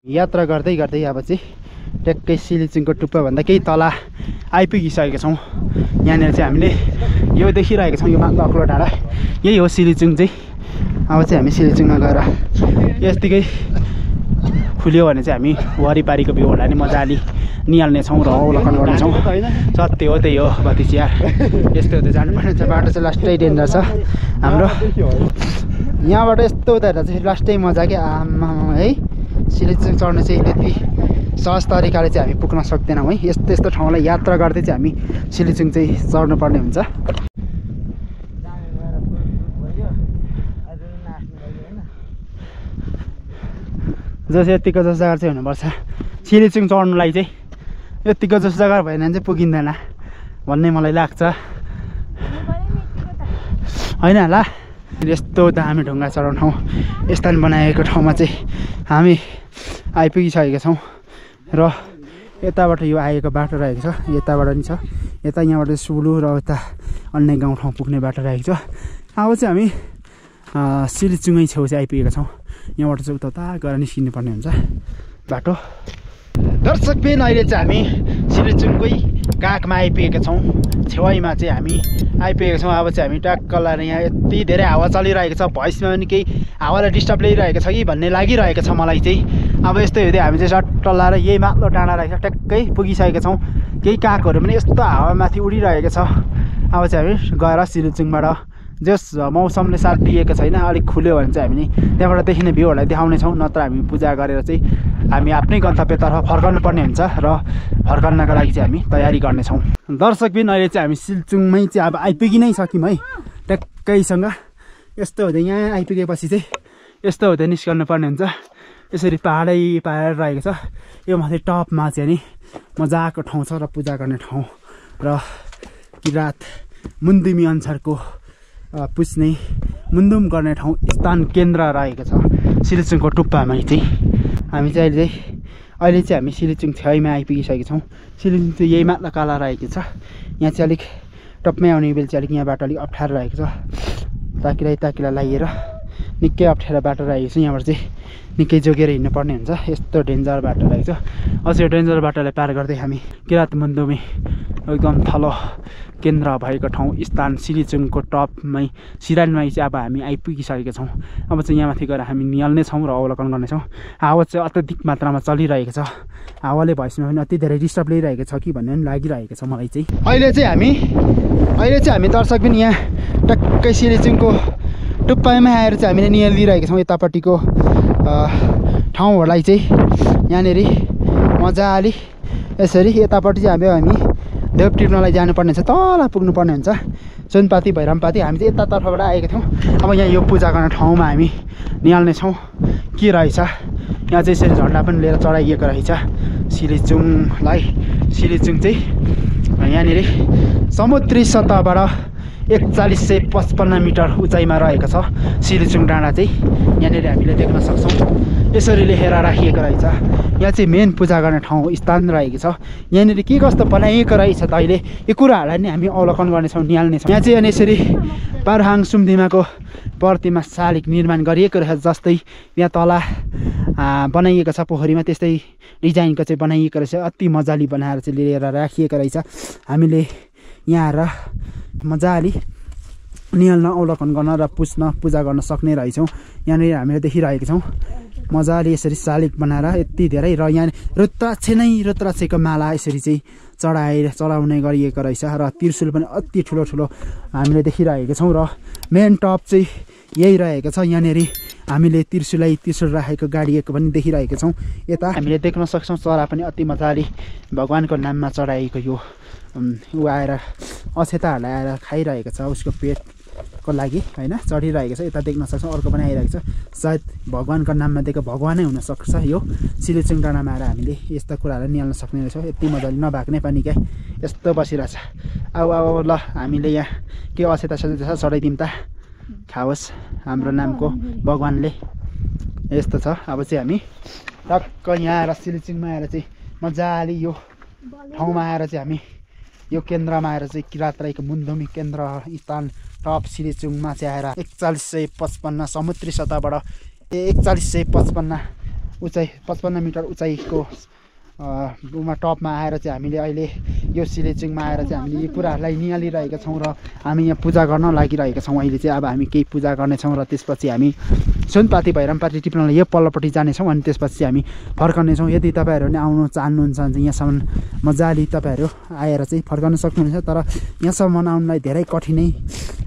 यात्रा गर्दै अब चाहिँ ट्याक्कै सिलिचुङको टुप्पाभन्दा केही तल आइपुगिसकेका छौँ। यहाँनिर चाहिँ हामीले यो देखिरहेको छौँ, यो अग्लो डाँडा यही हो सिलिचुङ चाहिँ। अब चाहिँ हामी सिलिचुङमा गएर यतिकै खुल्यो भने चाहिँ हामी वरिपरिको भ्यूहरूलाई नि मजाले निहाल्नेछौँ र अवलोकन गर्नेछौँ। सत्य हो त्यही हो भतिज यार, यस्तो हुँदै जानुपर्ने छ। बाटो चाहिँ लास्टै डेन्जर छ हाम्रो। यहाँबाट यस्तो हुँदा चाहिँ लास्टै मजा क्या आमा है। सिलिचुङ चढ्नु चाहिँ त्यति सहज तरिकाले चाहिँ हामी पुग्न सक्दैनौँ है। यस्तो ठाउँलाई यात्रा गर्दै चाहिँ हामी सिलिचुङ चाहिँ चढ्नुपर्ने हुन्छ। जस यतिको जस्तो जग्गा चाहिँ हुनुपर्छ सिलिचुङ चढ्नुलाई चाहिँ। यतिको जस्तो जग्गा भएन भने चाहिँ पुगिँदैन भन्ने मलाई लाग्छ होइन ला। यस्तो दामी ढुङ्गा चढाउने ठाउँ स्थान बनाएको ठाउँमा चाहिँ हामी आइपुगिसकेका छौँ र यताबाट यो आएको बाटो रहेको छ। यताबाट नि छ, यता यहाँबाट सुलु र यता अन्य गाउँ ठाउँ पुग्ने बाटो रहेको छ। अब चाहिँ हामी सिलिचुङै छेउ चाहिँ आइपुगेका छौँ। यहाँबाट चाहिँ उता गएर निस्किनु पर्ने हुन्छ बाटो। दर्शकबिन अहिले चाहिँ हामी सिलिचुङकै काखमा आइपुगेका छौँ। छेउमा चाहिँ हामी आइपुगेका छौँ। अब चाहिँ हामी टक्क लाएर यहाँ यति धेरै हावा चलिरहेको छ, भोइसमा पनि केही हावालाई डिस्टर्ब ल्याइरहेको छ कि भन्ने लागिरहेको छ मलाई चाहिँ। अब यस्तै हुँदै हामी चाहिँ सट्ट लाएर यही माथिल्लो डाँडा रहेको छ, ट्याक्कै पुगिसकेका छौँ। केही कागहरू पनि यस्तो हावामाथि उडिरहेको छ। अब चाहिँ हामी गएर सिलिचुङबाट जस मौसमले साथ दिएको छैन, अलिक खुल्यो भने चाहिँ हामीले त्यहाँबाट देखिने भ्यूहरूलाई देखाउनेछौँ। नत्र हामी पूजा गरेर चाहिँ हामी आफ्नै गन्तव्यतर्फ फर्काउनु पर्ने हुन्छ र फर्काउनका लागि चाहिँ हामी तयारी गर्नेछौँ। दर्शकबिन अहिले चाहिँ हामी सिलिचुङमै चाहिँ अब आइपुगि नै सक्यौँ है ट्याक्कैसँग। यस्तो हुँदै यहाँ आइपुगेपछि चाहिँ यस्तो हुँदै निस्कनु पर्ने हुन्छ। यसरी पाहाडै पाहाड रहेको छ। यो माथि टपमा चाहिँ नि मजाको ठाउँ छ र पूजा गर्ने ठाउँ र किरात मुन्दुमी अनुसारको पुज्ने मुन्दुम गर्ने ठाउँ स्थान केन्द्र रहेको छ सिलिचुङको टुप्पामा चाहिँ। हामी चाहिँ अहिले चाहिँ हामी सिलिचुङ छेउमा आइपुगिसकेका छौँ। सिलिचुङ चाहिँ यही माथि काला रहेको छ। यहाँ चाहिँ अलिक टपमै आउने बेला चाहिँ अलिक यहाँ बाटो अलिक अप्ठ्यारो रहेको छ। ताकिला लागेर निकै अप्ठ्यारो बाटो रहेको छ। यहाँबाट चाहिँ निकै जोगेर हिँड्नुपर्ने हुन्छ। यस्तो डेन्जर बाटो रहेको छ। अझ यो डेन्जर बाटोलाई पार गर्दै हामी किरात मुन्दुमी एकदम थलो केन्द्र भएको ठाउँ स्थान सिलिचुङको टपमै सिरानमै चाहिँ अब हामी आइपुगिसकेका छौँ। अब चाहिँ यहाँ माथि गएर हामी निहाल्ने छौँ र अवलोकन गर्नेछौँ। हावा चाहिँ अत्यधिक मात्रामा चलिरहेको छ। हावाले भएसमा पनि अति धेरै डिस्टर्ब ल्याइरहेको छ कि भन्ने पनि लागिरहेको छ मलाई चाहिँ। अहिले चाहिँ हामी दर्शक पनि यहाँ टक्कै सिलिचुङको टुप्पामा आएर चाहिँ हामीले निहालिरहेका छौँ। यतापट्टिको ठाउँहरूलाई चाहिँ यहाँनिर मजाले यसरी यतापट्टि चाहिँ हामी देव टिप्नलाई जानुपर्ने छ, तल पुग्नुपर्ने हुन्छ सुनपाती भैरमपाती। हामी चाहिँ यतातर्फबाट आएका थियौँ। अब यहाँ यो पूजा गर्ने ठाउँमा हामी निहाल्नेछौँ के रहेछ। यहाँ चाहिँ यसरी झन्डा पनि लिएर चढाइएको रहेछ सिलिचुङलाई। सिलिचुङ चाहिँ यहाँनिर समुद्री सतहबाट 4155 मिटर उचाइमा रहेको छ सिलिचुङ डाँडा चाहिँ। यहाँनिर हामीले देख्न सक्छौँ यसरी लेखेर राखिएको रहेछ। यहाँ चाहिँ मेन पूजा गर्ने ठाउँ स्थान रहेको छ। यहाँनिर के कस्तो बनाइएको रहेछ त अहिले यो कुराहरूलाई नि हामी अवलोकन गर्नेछौँ, निहाल्नेछौँ। यहाँ चाहिँ यसरी पारहाङ सुम्दिमाको प्रतिमा शालिग निर्माण गरिएको रहेछ। जस्तै यहाँ तल बनाइएको छ पोखरीमा त्यस्तै डिजाइनको चाहिँ बनाइएको रहेछ। अति मजाले बनाएर चाहिँ लिएर राखिएको रहेछ। हामीले यहाँ आएर मजाले निहाल्न अवलोकन गर्न र पूजा गर्न सक्ने रहेछौँ। यहाँनिर हामीले देखिरहेको छौँ मजाले यसरी शालिग बनाएर यति धेरै। र यहाँ रुद्राक्षको माला यसरी चाहिँ चढाउने गरिएको रहेछ र त्रिशूल पनि अति ठुलो हामीले देखिरहेको छौँ। र मेन टप चाहिँ यही रहेको छ। यहाँनिर हामीले त्रिशूल राखेको गाडिएको पनि देखिरहेको छौँ। यता हामीले देख्न सक्छौँ चरा पनि अति मजाले भगवानको नाममा चढाएको यो ऊ आएर अक्षताहरूलाई आएर खाइरहेको छ उसको पेटको लागि होइन, चढिरहेको छ। यता देख्न सक्छौँ अर्को पनि आइरहेको छ। सायद भगवानको नाममा दिएको भगवानै हुनसक्छ यो सिलिचुङ डाँडामा आएर हामीले यस्ता कुराहरू निहाल्न सक्ने रहेछौँ। यति मजाले नभाग्ने पनि क्या यस्तो बसिरहेछ। अब ल हामीले यहाँ के अक्षता चढाइदिउँ त, खाओस् हाम्रो नामको भगवानले। यस्तो छ। अब चाहिँ हामी टक्क यहाँ आएर सिलिचुङमा आएर चाहिँ मजाले यो ठाउँमा आएर चाहिँ हामी यो केन्द्रमा आएर चाहिँ किरात राईको मुन्दुमी केन्द्र स्थान टप सिलिचुङमा चाहिँ आएर 4155 समुद्री सतहबाट 4155 उचाइ 55 मिटर उचाइको टपमा आएर चाहिँ हामीले अहिले यो सिलिचुङमा आएर चाहिँ हामीले यो कुराहरूलाई निहालिरहेका छौँ र हामी यहाँ पूजा गर्न लागिरहेका छौँ। अहिले चाहिँ अब हामी केही पूजा गर्नेछौँ र त्यसपछि हामी सुनपाती भैरमपाती टिप्नलाई यो पल्लोपट्टि जानेछौँ अनि त्यसपछि चाहिँ हामी फर्कनेछौँ। यदि तपाईँहरू पनि आउनु चाहनुहुन्छ भने चाहिँ यहाँसम्म मजाले तपाईँहरू आएर चाहिँ फर्काउन सक्नुहुन्छ। तर यहाँसम्म आउनुलाई धेरै कठिनै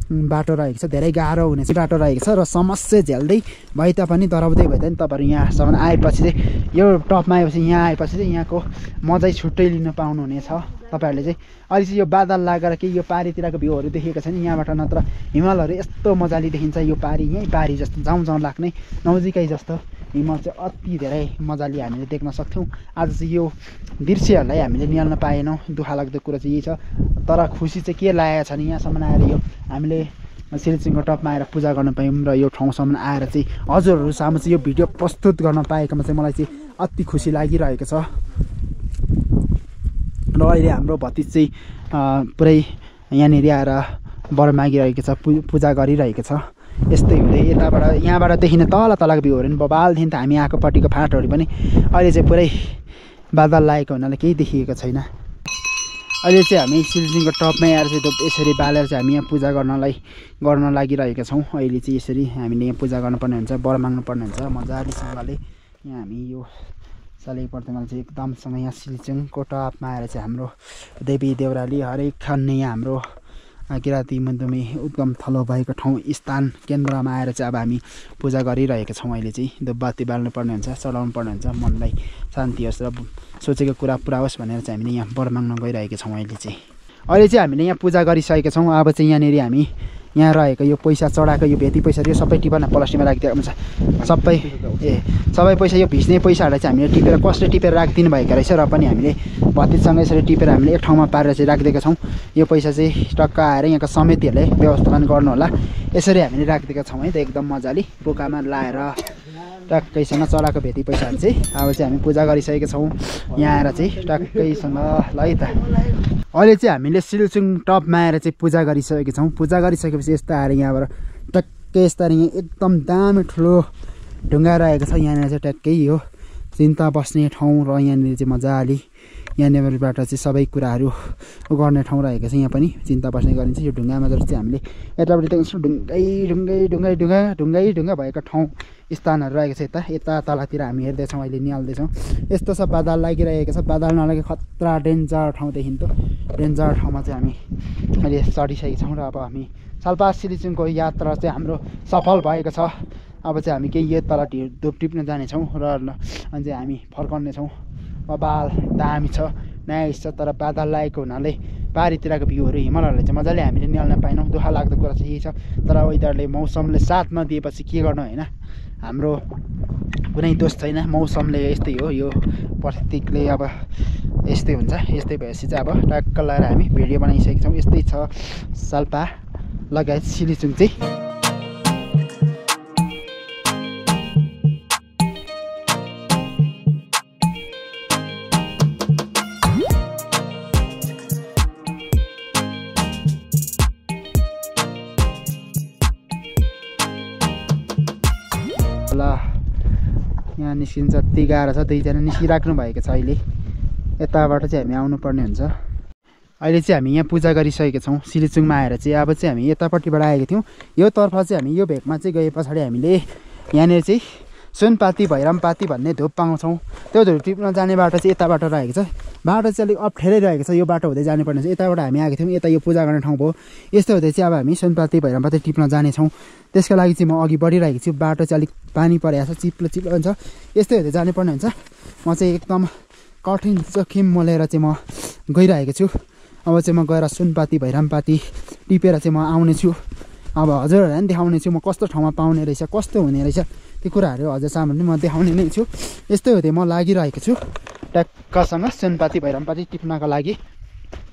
बाटो रहेको छ, धेरै गाह्रो हुने चाहिँ बाटो रहेको छ र समस्या झेल्दै भए तापनि डराउँदै भए तापनि तपाईँहरू यहाँसम्म आएपछि चाहिँ यो टपमा आएपछि यहाँ आएपछि चाहिँ यहाँको मजै छुट्टै लिन पाउनुहुनेछ। तपाईँहरूले चाहिँ अहिले चाहिँ यो बादल लागेर कि यो पारीतिरको भ्यूहरू देखेको छैन यहाँबाट, नत्र हिमालहरू यस्तो मजाले देखिन्छ। यो पारी यहीँ पारी जस्तो जाउँ लाग्ने नजिकै जस्तो हिमाल चाहिँ अति धेरै मजाले हामीले देख्न सक्थ्यौँ। आज चाहिँ यो दृश्यहरूलाई हामीले निहाल्न पाएनौँ, दुःख लाग्दो कुरा चाहिँ यही छ। तर खुसी चाहिँ के लागेको छ नि यहाँसम्म आएर यो हामीले सिलिचुङको टपमा आएर पूजा गर्न पायौँ र यो ठाउँसम्म आएर चाहिँ हजुरहरू सामु चाहिँ यो भिडियो प्रस्तुत गर्न पाएकोमा चाहिँ मलाई चाहिँ अति खुसी लागिरहेको छ। र अहिले हाम्रो भतिज चाहिँ पुरै यहाँनिर आएर वर मागिरहेको छ, पूजा गरिरहेको छ। यस्तै हुँदै यहाँबाट देखिने तलको भ्यूहरू पनि बबालदेखि त हामी आएकोपट्टिको फाँटहरू पनि अहिले चाहिँ पुरै बादल लागेको हुनाले केही देखिएको छैन। अहिले चाहिँ हामी सिलिचुङको टपमै आएर चाहिँ यसरी बालेर चाहिँ हामी यहाँ पूजा गर्न लागिरहेका छौँ। अहिले चाहिँ यसरी हामीले यहाँ पूजा गर्नुपर्ने हुन्छ, वर माग्नुपर्ने हुन्छ मजालेसँगले। यहाँ हामी यो साले प्रतिमा चाहिँ एकदमसँग यहाँ सिलिचुङको टपमा आएर चाहिँ हाम्रो देवी देउराली हरेक खन्ने यहाँ हाम्रो किराँती मध्यमे उद्गम थलो भएको ठाउँ स्थान केन्द्रमा आएर चाहिँ अब हामी पूजा गरिरहेका छौँ। अहिले चाहिँ धुपबत्ती बाल्नुपर्ने हुन्छ, चढाउनु पर्ने हुन्छ, मनलाई शान्ति होस् र सोचेको कुरा पुरा होस् भनेर चाहिँ हामीले यहाँ वर माग्न गइरहेका छौँ। अहिले चाहिँ हामीले यहाँ पूजा गरिसकेका छौँ। अब चाहिँ यहाँनिर हामी यहाँ रहेको यो पैसा चढाएको यो भेटी पैसा यो सबै टिपना प्लास्टिकमा राखिदिएको हुन्छ। सबै पैसा यो भिज्ने पैसाहरूलाई चाहिँ हामीले टिपेर कसले टिपेर राखिदिनु भएको रहेछ र पनि हामीले भतिसँग यसरी टिपेर हामीले एक ठाउँमा पारेर चाहिँ राखिदिएका छौँ। यो पैसा चाहिँ टक्क आएर यहाँको समितिहरूले व्यवस्थापन गर्नु होला, यसरी हामीले राखिदिएका छौँ है त। एकदम मजाले बोकामा लाएर टक्कैसँग चढाएको भेटी पैसाहरू चाहिँ अब चाहिँ हामी पूजा गरिसकेका छौँ। यहाँ आएर चाहिँ टक्कैसँग ल है त। अहिले चाहिँ हामीले सिलिचुङ टपमा आएर चाहिँ पूजा गरिसकेका छौँ। पूजा गरिसकेपछि यस्तो आएर यहाँबाट टक्कै यस्तो यहाँ एकदम दामी ठुलो ढुङ्गा रहेको छ। यहाँनिर चाहिँ टक्कै यो चिन्ता बस्ने ठाउँ र यहाँनिर चाहिँ मजाले यहाँनिरबाट चाहिँ सबै कुराहरू गर्ने ठाउँ रहेको छ। यहाँ पनि चिन्ता बस्ने गरिन्छ। यो ढुङ्गामा चाहिँ हामीले यतापट्टि देख्छौँ ढुङ्गा भएको ठाउँ स्थानहरू रहेको छ। यता तलतिर हामी हेर्दैछौँ, अहिले निहाल्दैछौँ। यस्तो छ बादल लागिरहेको छ, बादल नलागे खतरा डेन्जर ठाउँ देखिन्थ्यो। डेन्जर ठाउँमा चाहिँ हामी अहिले चढिसकेका छौँ र अब हामी सालपा सिलिचुङको यात्रा चाहिँ हाम्रो सफल भएको छ। अब चाहिँ हामी केही यो तल धुप टिप्न जानेछौँ र अनि चाहिँ हामी फर्कनेछौँ। बबाल दामी छ, नाइस छ, तर बादल लागेको हुनाले पारितिरको भ्यूहरू हिमालहरूलाई चाहिँ मजाले हामीले निहाल्न पाएनौँ। दुःख लाग्दो कुरा चाहिँ यही छ। तर वेदरले मौसमले साथ नदिएपछि के गर्नु होइन, हाम्रो कुनै दोष छैन। मौसमले यस्तै हो, यो प्रकृतिले अब यस्तै हुन्छ। यस्तै भएपछि चाहिँ अब टक्क लगाएर हामी भिडियो बनाइसकेका छौँ। यस्तै छ सालपा लगायत सिलिचुङ चाहिँ। ल यहाँ निस्किन्छ, जति गाह्रो छ दुईजना निस्किराख्नु भएको छ। अहिले यताबाट चाहिँ हामी आउनुपर्ने हुन्छ। अहिले चाहिँ हामी यहाँ पूजा गरिसकेका छौँ सिलिचुङमा आएर चाहिँ। अब चाहिँ हामी यतापट्टिबाट आएका थियौँ, यो तर्फ चाहिँ हामी यो भेकमा चाहिँ गए पछाडि हामीले यहाँनिर चाहिँ सुनपाती भैरमपाती भन्ने धुप पाउँछौँ। त्यो धुप टिप्न जाने बाटो चाहिँ यताबाट रहेको छ। बाटो चाहिँ अलिक अप्ठ्यारै रहेको छ, यो बाटो हुँदै जानुपर्ने छ। यताबाट हामी आएको थियौँ, यता यो पूजा गर्ने ठाउँ भयो। यस्तो हुँदै चाहिँ अब हामी सुनपाती भैरमपाती टिप्न जानेछौँ। त्यसको लागि चाहिँ म अघि बढिरहेको छु। बाटो चाहिँ अलिक पानी परेको छ, चिप्लो हुन्छ। यस्तै हुँदै जानुपर्ने हुन्छ। म चाहिँ एकदम कठिन जोखिम मोलेर चाहिँ म गइरहेको छु। अब चाहिँ म गएर सुनपाती भैरमपाती टिपेर चाहिँ म आउने छु। अब हजुरहरूलाई पनि देखाउने छु म कस्तो ठाउँमा पाउने रहेछ, कस्तो हुने रहेछ, त्यो कुराहरू हजुरसम्म पनि म देखाउने नै छु। यस्तै हुँदै म लागिरहेको छु ट्याक्कसँग सुनपाती भैरमपाती टिप्नको लागि।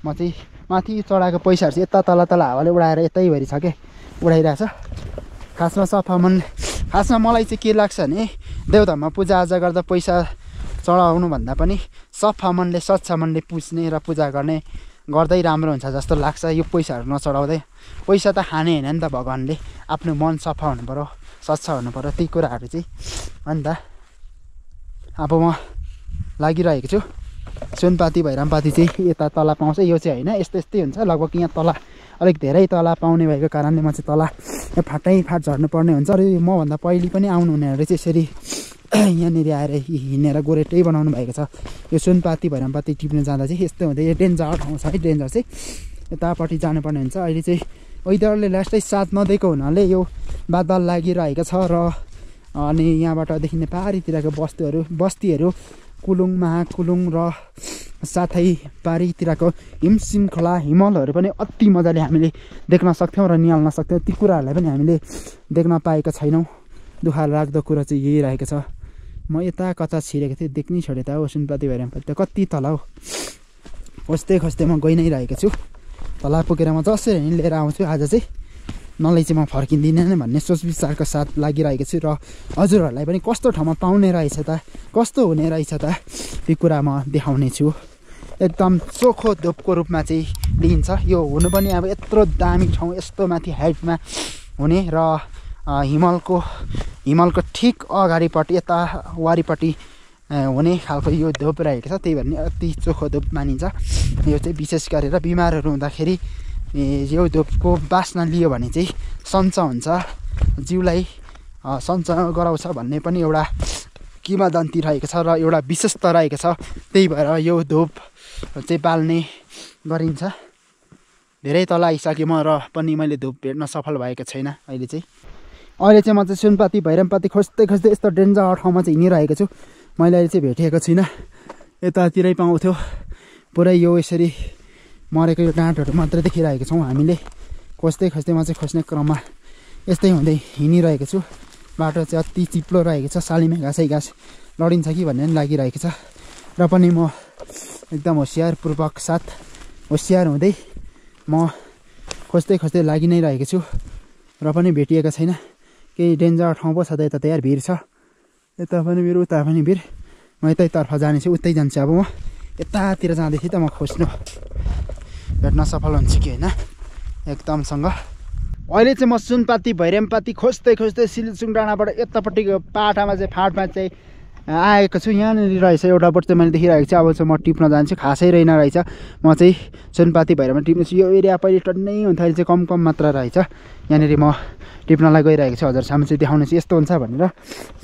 म चाहिँ माथि चढाएको पैसाहरू चाहिँ यता तल हावाले उडाएर यतैभरि छ क्या, उडाइरहेछ। खासमा मलाई चाहिँ के लाग्छ भने देउतामा पूजाआजा गर्दा पैसा चढाउनु भन्दा पनि सफा मनले स्वच्छ मनले पुज्ने र पूजा गर्ने गर्दै राम्रो हुन्छ जस्तो लाग्छ। यो पैसाहरू नचढाउँदै, पैसा त खाने होइन नि त भगवान्ले, आफ्नो मन सफा हुनु पऱ्यो, स्वच्छ हुनु पऱ्यो, त्यही कुराहरू चाहिँ हो नि त। अब म लागिरहेको छु। सुनपाती भैरमपाती चाहिँ यता तल पाउँछ, यो चाहिँ होइन, यस्तै हुन्छ लगभग। यहाँ तल अलिक धेरै तल पाउने भएको कारणले म चाहिँ तल फाट झर्नुपर्ने हुन्छ। र मभन्दा पहिले पनि आउनु हुनेहरूले चाहिँ यसरी यहाँनिर आएर हिँडेर गोरेटै बनाउनु भएको छ। यो सुनपाती भैरमपाती टिप्न जाँदा चाहिँ यस्तै हुँदै यो डेन्जर ठाउँ छ है। डेन्जर चाहिँ यतापट्टि जानुपर्ने हुन्छ। अहिले चाहिँ वेदरले लास्टै साथ नदिएको हुनाले यो बादल लागिरहेको छ र अनि यहाँबाट देखिने पारितिरको बस्तीहरू कुलुङ महाकुलुङ र साथै पारितिरको हिम श्रृङ्खला हिमालहरू पनि अति मजाले हामीले देख्न सक्थ्यौँ र निहाल्न सक्थ्यौँ। ती कुराहरूलाई पनि हामीले देख्न पाएका छैनौँ। दुःख लाग्दो कुरा चाहिँ यही रहेको छ। म यता कता छिरेको थिएँ, देख्नै छोडेँ त हो सुनपाती भैरमपाती त कति तल हो। खोज्दै म गइ नै रहेको छु। तल पुगेर म जसरी नि लिएर आउँछु। आज चाहिँ नलै चाहिँ म फर्किँदिनँ नै भन्ने सोच विचारको साथ लागिरहेको छु। र हजुरहरूलाई पनि कस्तो ठाउँमा पाउने रहेछ त, कस्तो हुने रहेछ त, त्यो कुरा म देखाउने छु। एकदम चोखो धुपको रूपमा चाहिँ लिइन्छ। यो हुनु पनि अब यत्रो दामी ठाउँ, यस्तो माथि हाइटमा हुने र हिमालको ठिक अगाडिपट्टि यता वारिपट्टि हुने खालको यो धुप रहेको छ। त्यही भएर नि अति चोखो धुप मानिन्छ। यो चाहिँ विशेष गरेर बिमारहरू हुँदाखेरि यो धुपको बास्ना लियो भने चाहिँ सञ्च हुन्छ, जिउलाई सञ्च गराउँछ भन्ने पनि एउटा किंवदन्ती रहेको छ र एउटा विशेषता रहेको छ। त्यही भएर यो धुप चाहिँ बाल्ने गरिन्छ। धेरै तल आइसकेँ म र पनि मैले धुप भेट्न सफल भएको छैन। अहिले चाहिँ म चाहिँ सुनपाती भैरमपाती खोज्दै यस्तो डेन्जर ठाउँमा चाहिँ हिँडिरहेको छु। मैले अहिले चाहिँ भेटिएको छुइनँ, यतातिरै पाउँथ्यो। पुरै यो यसरी मरेको यो डाँटहरू मात्रै देखिरहेको छौँ हामीले। खोज्दै म चाहिँ खोज्ने क्रममा यस्तै हुँदै हिँडिरहेको छु। बाटो चाहिँ अति चिप्लो रहेको छ, सालीमा घाँस लडिन्छ कि भन्ने पनि लागिरहेको छ। र पनि म एकदम होसियारपूर्वक साथ होसियार हुँदै म खोज्दै लागि नै रहेको छु र पनि भेटिएको छैन। केही डेन्जर ठाउँ पो छ त, यता त यार भिड छ, यता पनि भिड उता पनि भिड। म यतैतर्फ जानेछु, उतै जान्छु। अब म यतातिर जाँदैछु त म खोज्नु भेट्न सफल हुन्छु कि होइन एकदमसँग। अहिले चाहिँ म सुनपाती भैरमपाती खोज्दै सिलिचुङ डाँडाबाट यतापट्टिको पाटामा चाहिँ फाँटमा चाहिँ आएको छु। यहाँनिर रहेछ एउटा बोट चाहिँ मैले देखिरहेको छु। अब चाहिँ म टिप्न जान्छु, खासै रहेन रहेछ। म चाहिँ सुनपाती भैरममा टिप्नेछु। यो एरिया पहिले टन्नै हुन्थ्यो, अहिले चाहिँ कम मात्र रहेछ। यहाँनिर म टिप्नलाई गइरहेको छु, हजुरसम्म चाहिँ देखाउने छु यस्तो हुन्छ भनेर।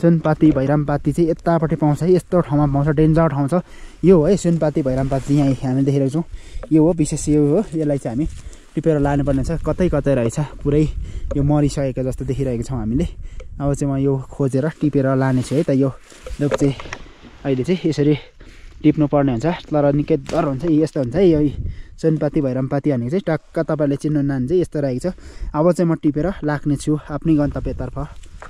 सुनपाती भैरमपाती चाहिँ यतापट्टि पाउँछ है, यस्तो ठाउँमा पाउँछ, डेन्जर ठाउँ छ यो है। सुनपाती भैरमपाती यहाँ हामीले देखिरहेको छौँ। यो हो विशेष, यो हो। यसलाई चाहिँ हामी टिपेर लानुपर्ने छ। कतै रहेछ, पुरै यो मरिसकेको जस्तो देखिरहेको छौँ हामीले। अब चाहिँ म यो खोजेर टिपेर लानेछु है त। यो धुप चाहिँ अहिले चाहिँ यसरी टिप्नुपर्ने हुन्छ, तर निकै डर हुन्छ। यस्तो हुन्छ है यो सुनपाती भैरमपाती भनेको चाहिँ टक्क तपाईँहरूले चिन्नुहुन्न भने चाहिँ यस्तो रहेको छ। अब चाहिँ म टिपेर लाग्नेछु आफ्नै गन्तव्यतर्फ।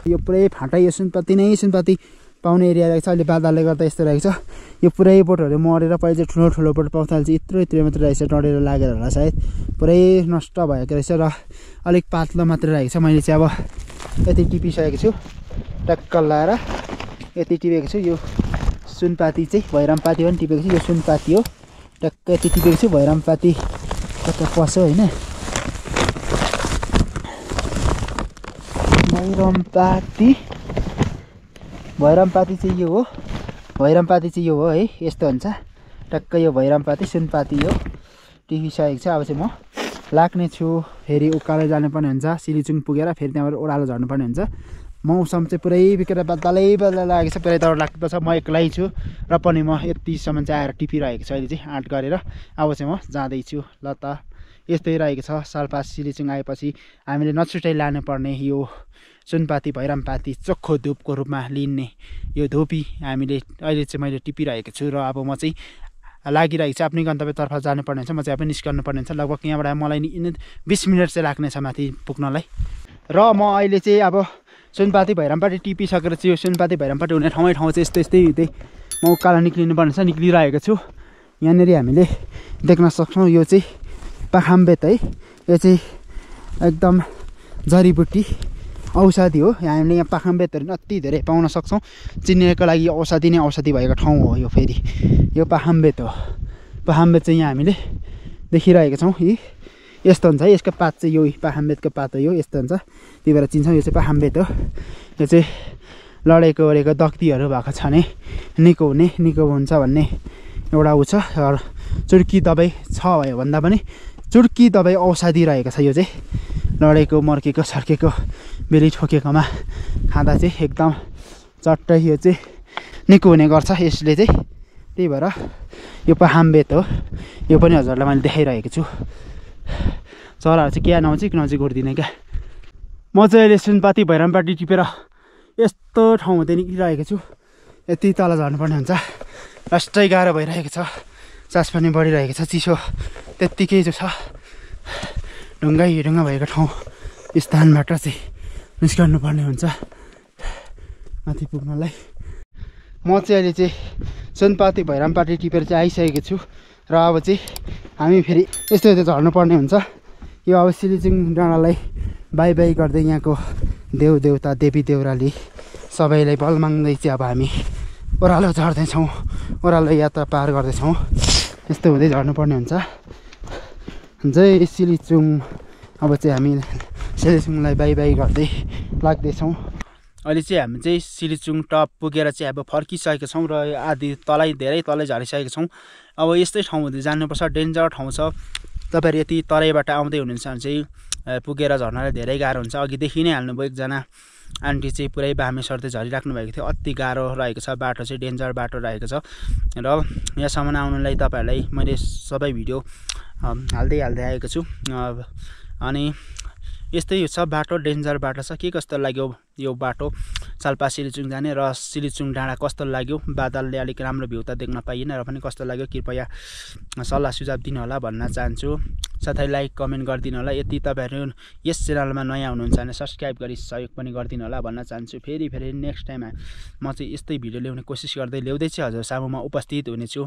यो पुरै फाँटा, यो सुनपाती पाउने एरिया रहेको छ। अहिले बादलले गर्दा यस्तो रहेको छ। यो पुरै बोटहरू मरेर पहिले चाहिँ ठुलो बोट पाउँथ्यो, अहिले चाहिँ यत्रो मात्रै रहेछ, डढेर लागेर होला सायद। पुरै नष्ट भएको रहेछ र अलिक पातलो मात्रै रहेको छ। मैले चाहिँ अब यति टिपिसकेको छु, टक्क लाएर यति टिपेको छु। यो सुनपाती चाहिँ भैरमपाती पनि टिपेको छु। यो सुनपाती हो, टक्क यति टिपेको छु। भैरमपाती कता पस्यो होइन, भैरमपाती चाहिँ यो हो। भैरमपाती चाहिँ यो हो है, यस्तो हुन्छ टक्क। यो भैरमपाती सुनपाती हो, टिपिसकेको छ। अब चाहिँ म लाग्ने छु। फेरि उकालो जानुपर्ने हुन्छ, सिलिचुङ पुगेर फेरि त्यहाँबाट ओह्रालो झर्नुपर्ने हुन्छ। मौसम चाहिँ पुरै बिग्रेर बदलै लागेको छ, पुरै डर लाग्दो छ। म एक्लै छु र पनि म यतिसम्म चाहिँ आएर टिपिरहेको छु अहिले चाहिँ आँट गरेर। अब चाहिँ म जाँदैछु। ल त यस्तै रहेको छ। सालपास सिलिचुङ आएपछि हामीले नछुटाइ लानुपर्ने यो सुनपाती भैरमपाती चोखो धुपको रूपमा लिने यो धुपी हामीले अहिले चाहिँ मैले टिपिरहेको छु। र अब म चाहिँ लागिरहेको छ, आफ्नै गन्तव्यतर्फ जानुपर्ने हुन्छ। म चाहिँ अब निस्कनुपर्ने हुन्छ। लगभग यहाँबाट मलाई 20 मिनट चाहिँ लाग्नेछ माथि पुग्नलाई। र म अहिले चाहिँ अब सुनपाती भैरमपाती टिपिसकेर चाहिँ यो सुनपाती भैरमपाती हुने ठाउँ चाहिँ यस्तै हुँदै म उकालो निक्लिनुपर्ने छ, निक्लिरहेको छु। यहाँनिर हामीले देख्न सक्छौँ यो चाहिँ पाखाम्बेत है। यो चाहिँ एकदम जडीबुटी औषधि हो। हामीले यहाँ पाखाम्बेतहरू अति धेरै पाउन सक्छौँ। चिन्नेको लागि औषधि नै औषधि भएको ठाउँ हो यो। फेरि यो पाखाम्बेत हो। पाखाम्बेत चाहिँ यहाँ हामीले देखिरहेको छौँ। यस्तो हुन्छ है, यसको पात चाहिँ यो पाखाम्बेतको पात हो। यो यस्तो हुन्छ, त्यही भएर चिन्छौँ यो चाहिँ पाखाम्बेत हो। यो चाहिँ लडेको ओरेको दग्तीहरू भएको छ भने निको हुन्छ भन्ने एउटा ऊ छ। चुड्की दबाई छ भयो भन्दा पनि चुड्की दबाई औषधि रहेको छ यो चाहिँ। लडेको मर्केको सर्केको बेली ठोकेकोमा खाँदा चाहिँ एकदम चट्टै यो चाहिँ निको हुने गर्छ यसले चाहिँ। त्यही भएर यो पाखाम्बेत हो। यो पनि हजुरलाई मैले देखाइरहेको छु। चराहरू चाहिँ क्या नजिक उड्दिने क्या। म चाहिँ अहिले सुनपाती भैरमपाती टिपेर यस्तो ठाउँ हुँदै निक्लिरहेको छु। यति तल झर्नुपर्ने हुन्छ, लास्टै गाह्रो भइरहेको छ। सास पनि बढिरहेको छ, चिसो त्यत्तिकै जो छ। ढुङ्गा भएको ठाउँ स्थानबाट चाहिँ निस्कनुपर्ने हुन्छ माथि पुग्नलाई। म चाहिँ अहिले चाहिँ सुनपाती भैरमपाती टिपेर चाहिँ आइसकेको छु। र अब चाहिँ हामी फेरि यस्तो झर्नुपर्ने हुन्छ। यो अब सिलिचुङ डाँडालाई बाई गर्दै यहाँको देवदेवता देवी देउराली सबैलाई बल माग्दै चाहिँ अब हामी ओह्रालो झर्दैछौँ, ओह्रालो यात्रा पार गर्दैछौँ। यस्तो हुँदै झर्नुपर्ने हुन्छ। जय सिलिचुङ। अब चाहिँ हामी सिलिचुङलाई बाई बाई गर्दै लाग्दैछौँ। अहिले चाहिँ हामी चाहिँ सिलिचुङ टप पुगेर चाहिँ अब फर्किसकेका छौँ र आधी तलै धेरै तलै झरिसकेका छौँ। अब यस्तै ठाउँ हुँदै जानुपर्छ, डेन्जर ठाउँ छ। तपाईँहरू यति तराईबाट आउँदै हुनुहुन्छ भने चाहिँ पुगेर झर्नलाई धेरै गाह्रो हुन्छ। अघि देखि नै हाल्नुभयो एकजना आन्टी चाहिँ पुरै बामे सर्दै झरिराख्नु भएको थियो। अति गाह्रो रहेको छ, बाटो चाहिँ डेन्जर बाटो रहेको छ र यहाँसम्म आउनुलाई तपाईँहरूलाई मैले सबै भिडियो हाल्दै आएको छु। अनि यस्तै छ बाटो, डेन्जर बाटो छ। के कस्तो लाग्यो यो बाटो साल्पा सिलिचुङ जाने र सिलिचुङ डाँडा कस्तो लाग्यो? बादलले अलिक राम्रो भ्यू त देख्न पाइएन र पनि कस्तो लाग्यो कृपया सल्लाह सुझाव दिनु होला भन्न चाहन्छु। साथै लाइक कमेन्ट गरिदिनु होला। यदि तपाईँहरू यस च्यानलमा नयाँ हुनुहुन्छ भने सब्सक्राइब गरी सहयोग पनि गरिदिनु होला भन्न चाहन्छु। फेरि नेक्स्ट टाइम म चाहिँ यस्तै भिडियो ल्याउने कोसिस गर्दै ल्याउँदै चाहिँ हजुर सामुमा उपस्थित हुनेछु।